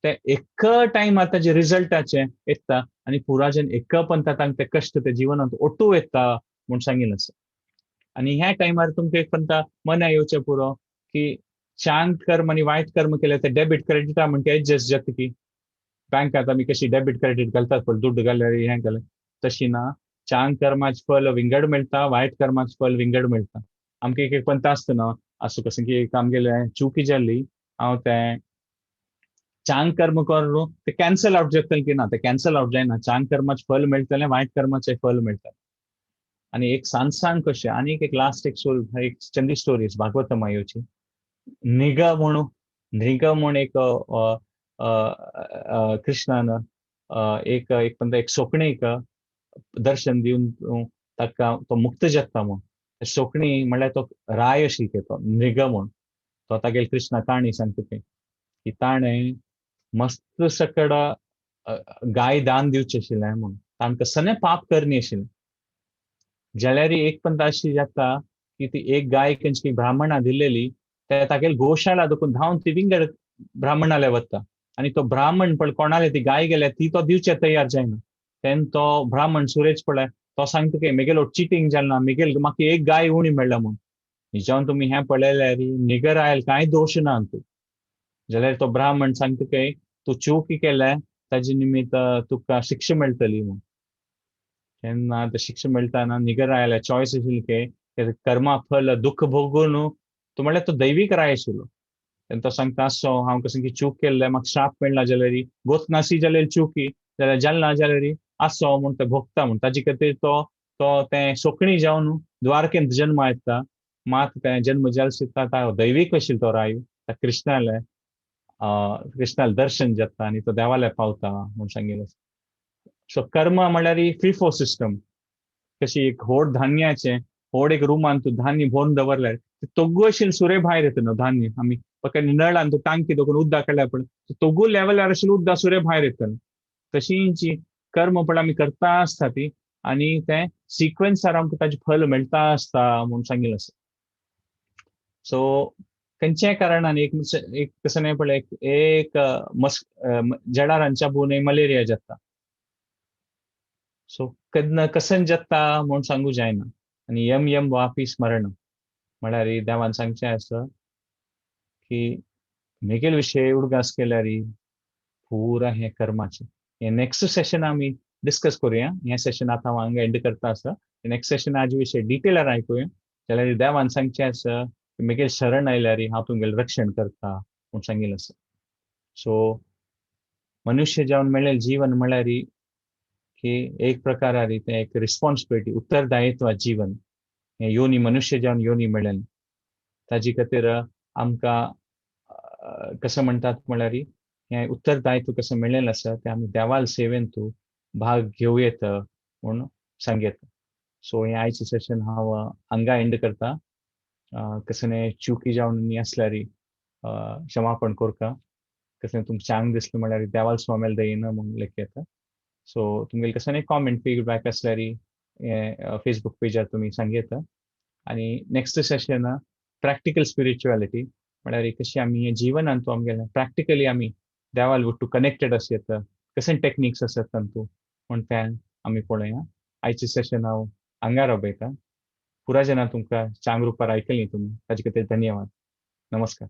[SPEAKER 1] ते एक टायमार ताजे रिजल्टाचे येता आनी पुरा जन एक पंता तांकां ते कश्ट ते जिवनांत ओट्टू येता म्हूण सांगिल्लें आसा. आनी ह्या टायमार तुमकां एक पंता मना येवचें पुरो की चांग कर्म आनी वायट कर्म केलें ते डेबीट क्रेडिटा म्हणटा एडजस्ट जाता की बँकांत आमी कशी डेबीट क्रेडीट घालतात पळय दुड्ड घाल्यार हें घाल्यार, तशी ना. चांग कर्माचें फल विंगड मेळटा, वायट कर्माचें फल विंगड मेळटा. आमकां एक एक पंता आसता न्हू आसूं कसं की एक आमगेलें चुकी जाल्ली हांव तें चांग कर्म करून ते कॅन्सल आवट जातलें की ना, ते कॅन्सल आवट जायना. चांग कर्माचें फल मेळटलें, वायट कर्माचें फल मेळटलें. आनी एक सान सान कशें आनी एक लास्ट एक स्टोरी, एक चंदी स्टोरी भागवतमा येवची. नृग म्हणून, नृग म्हूण एक कृष्णान एक एक पंता एक सोकणीक दर्शन दिवन ताका तो मुक्त जाता म्हूण. सोकणी म्हणल्यार तो राय आशिल्लो तो नृग म्हूण, तो तागेली कृष्णा काणी सांगता ती की ताणें मस्त सकड गाय दान दिवचें आशिल्लें म्हूण, तांकां सने पाप करणी आशिल्लें. जाल्यार एक पंता अशी जाता की ती एक गाय खंयची ब्राह्मणा दिलेली ते तागेली गोशाळा देखून धांवन ती विंगड ब्राह्मणाले वता आनी तो ब्राह्मण पळय कोणाले ती गाय गेल्या ती तो दिवचे तयार जायना. तेन्ना तो ब्राह्मण सुरेश पळय तो सांगता की मेगेलो चिटींग जालें ना, मेगेल म्हाका एक गाय उणी मेळ्ळा म्हूण. निजावन तुमी हें पळयल्यार निगर आयल कांय दोश ना तूं. जाल्यार तो ब्राह्मण सांगता की तूं चूक केल्या ताजे निमित्त तुका शिक्षा मेळटली म्हूण. तेन्ना ते शिक्षा मेळटा ना निगर आयल्या चॉयस आशिल्ली की कर्मा फल दुःख भोगून तूं म्हणल्यार तो दैवीक राय आशिल्लो. तेन्ना तो सांगता आसो हांव कसं की चूक केल्लें म्हाका श्राप मेळना जाल्यार गोत नासी जाल्यार चुकी जाल्यार जालें ना जाल्यार आसो म्हूण तो भोगता म्हूण. ताजे खातीर तो तो तें सोकणी जावन द्वारकेंत जन्म येता. मात तें जन्म जालें सुद्दां दैवीक आशिल्लो तो राय कृष्णाले कृष्णाले दर्शन जाता आनी तो देवाले पावता म्हूण सांगिल्लें. सो कर्म म्हणल्यार फिफो सिस्टम, कशी एक व्हड धान्याचें व्हड एक रुमान तूं धान्य भरून दवरल्यार तोगू आशिल्लें सुरे भायर येता न्हू धान्य. आमी फक्त नळान तूं टांकी दवरून उदक काडल्यार पळय तोगू लेवलार आशिल्लें उदक सुरे भायर येता. तशीच कर्म पळय आमी करता आसता ती आनी तें सिक्वेन्सार आमकां ताजें फल मेळटा आसता म्हूण सांगिल्लें आसा. सो खंयच्याय कारणान एक एक कशें न्हय पळय एक मस जळारांच्या बुन मलेरिया जाता. सो केन्ना कसन जाता म्हूण सांगू जायना. आनी यम यम वापी स्मरण म्हळ्यार देवान सांगचें आसा की मेगेल विशय उडगास केल्यार पुरा हें कर्माचें. हें नेक्स्ट सेशन आमी डिस्कस करुया. हें सेशन आतां हांव हांगा एंड करता आसा. नेक्स्ट सेशन हाजे विशय डिटेलार आयकुया. जाल्यार देवान सांगचें आसा की मेगेल शरण आयल्यार हांव तुमगेलें रक्षण करता म्हूण सांगिल्लें आसा. सो मनुष्य जावन मेळ्ळें जीवन म्हळ्यार की एक प्रकारारी तें एक रिस्पॉन्सिबिलिटी, उत्तरदायित्व जीवन. हें योनी मनुष्य जावन योनी मेळ्ळें ताजी खातीर आमकां कसं म्हणटात म्हळ्यार हें उत्तरदायित्व कसं मेळ्ळेलें आसा तें आमी देवाल सेवेन तूं भाग घेवं येता म्हूण सांगयता. सो हें आयचें सेशन हांव हांगा एंड करता. कसलें चुकी जावन आसल्यार क्षमापण करता. कसलें तुमचें आंग दिसलें म्हळ्यार देवाल स्वामेल दयेन म्हूण लेखयता. सो तुमगेले कसलें कॉमेंट फीडबॅक आसल्यार हें फेसबूक पेजार तुमी सांगयता. आनी नेक्स्ट सेशन प्रॅक्टिकल स्पिरिच्युअलिटी म्हळ्यार कशी आमी हें जिवनान तूं आमगेलें प्रॅक्टिकली आमी देवाल वट्टू कनेक्टेड आस येता, कशें टॅक्निक्स आसात तांतू म्हूण तें आमी पळोवया. आयचें सेशन हांव हांगा रावयता. पुरा जेन्ना तुमकां चांग रुपार आयकली तुमी ताजे खातीर धन्यवाद. नमस्कार.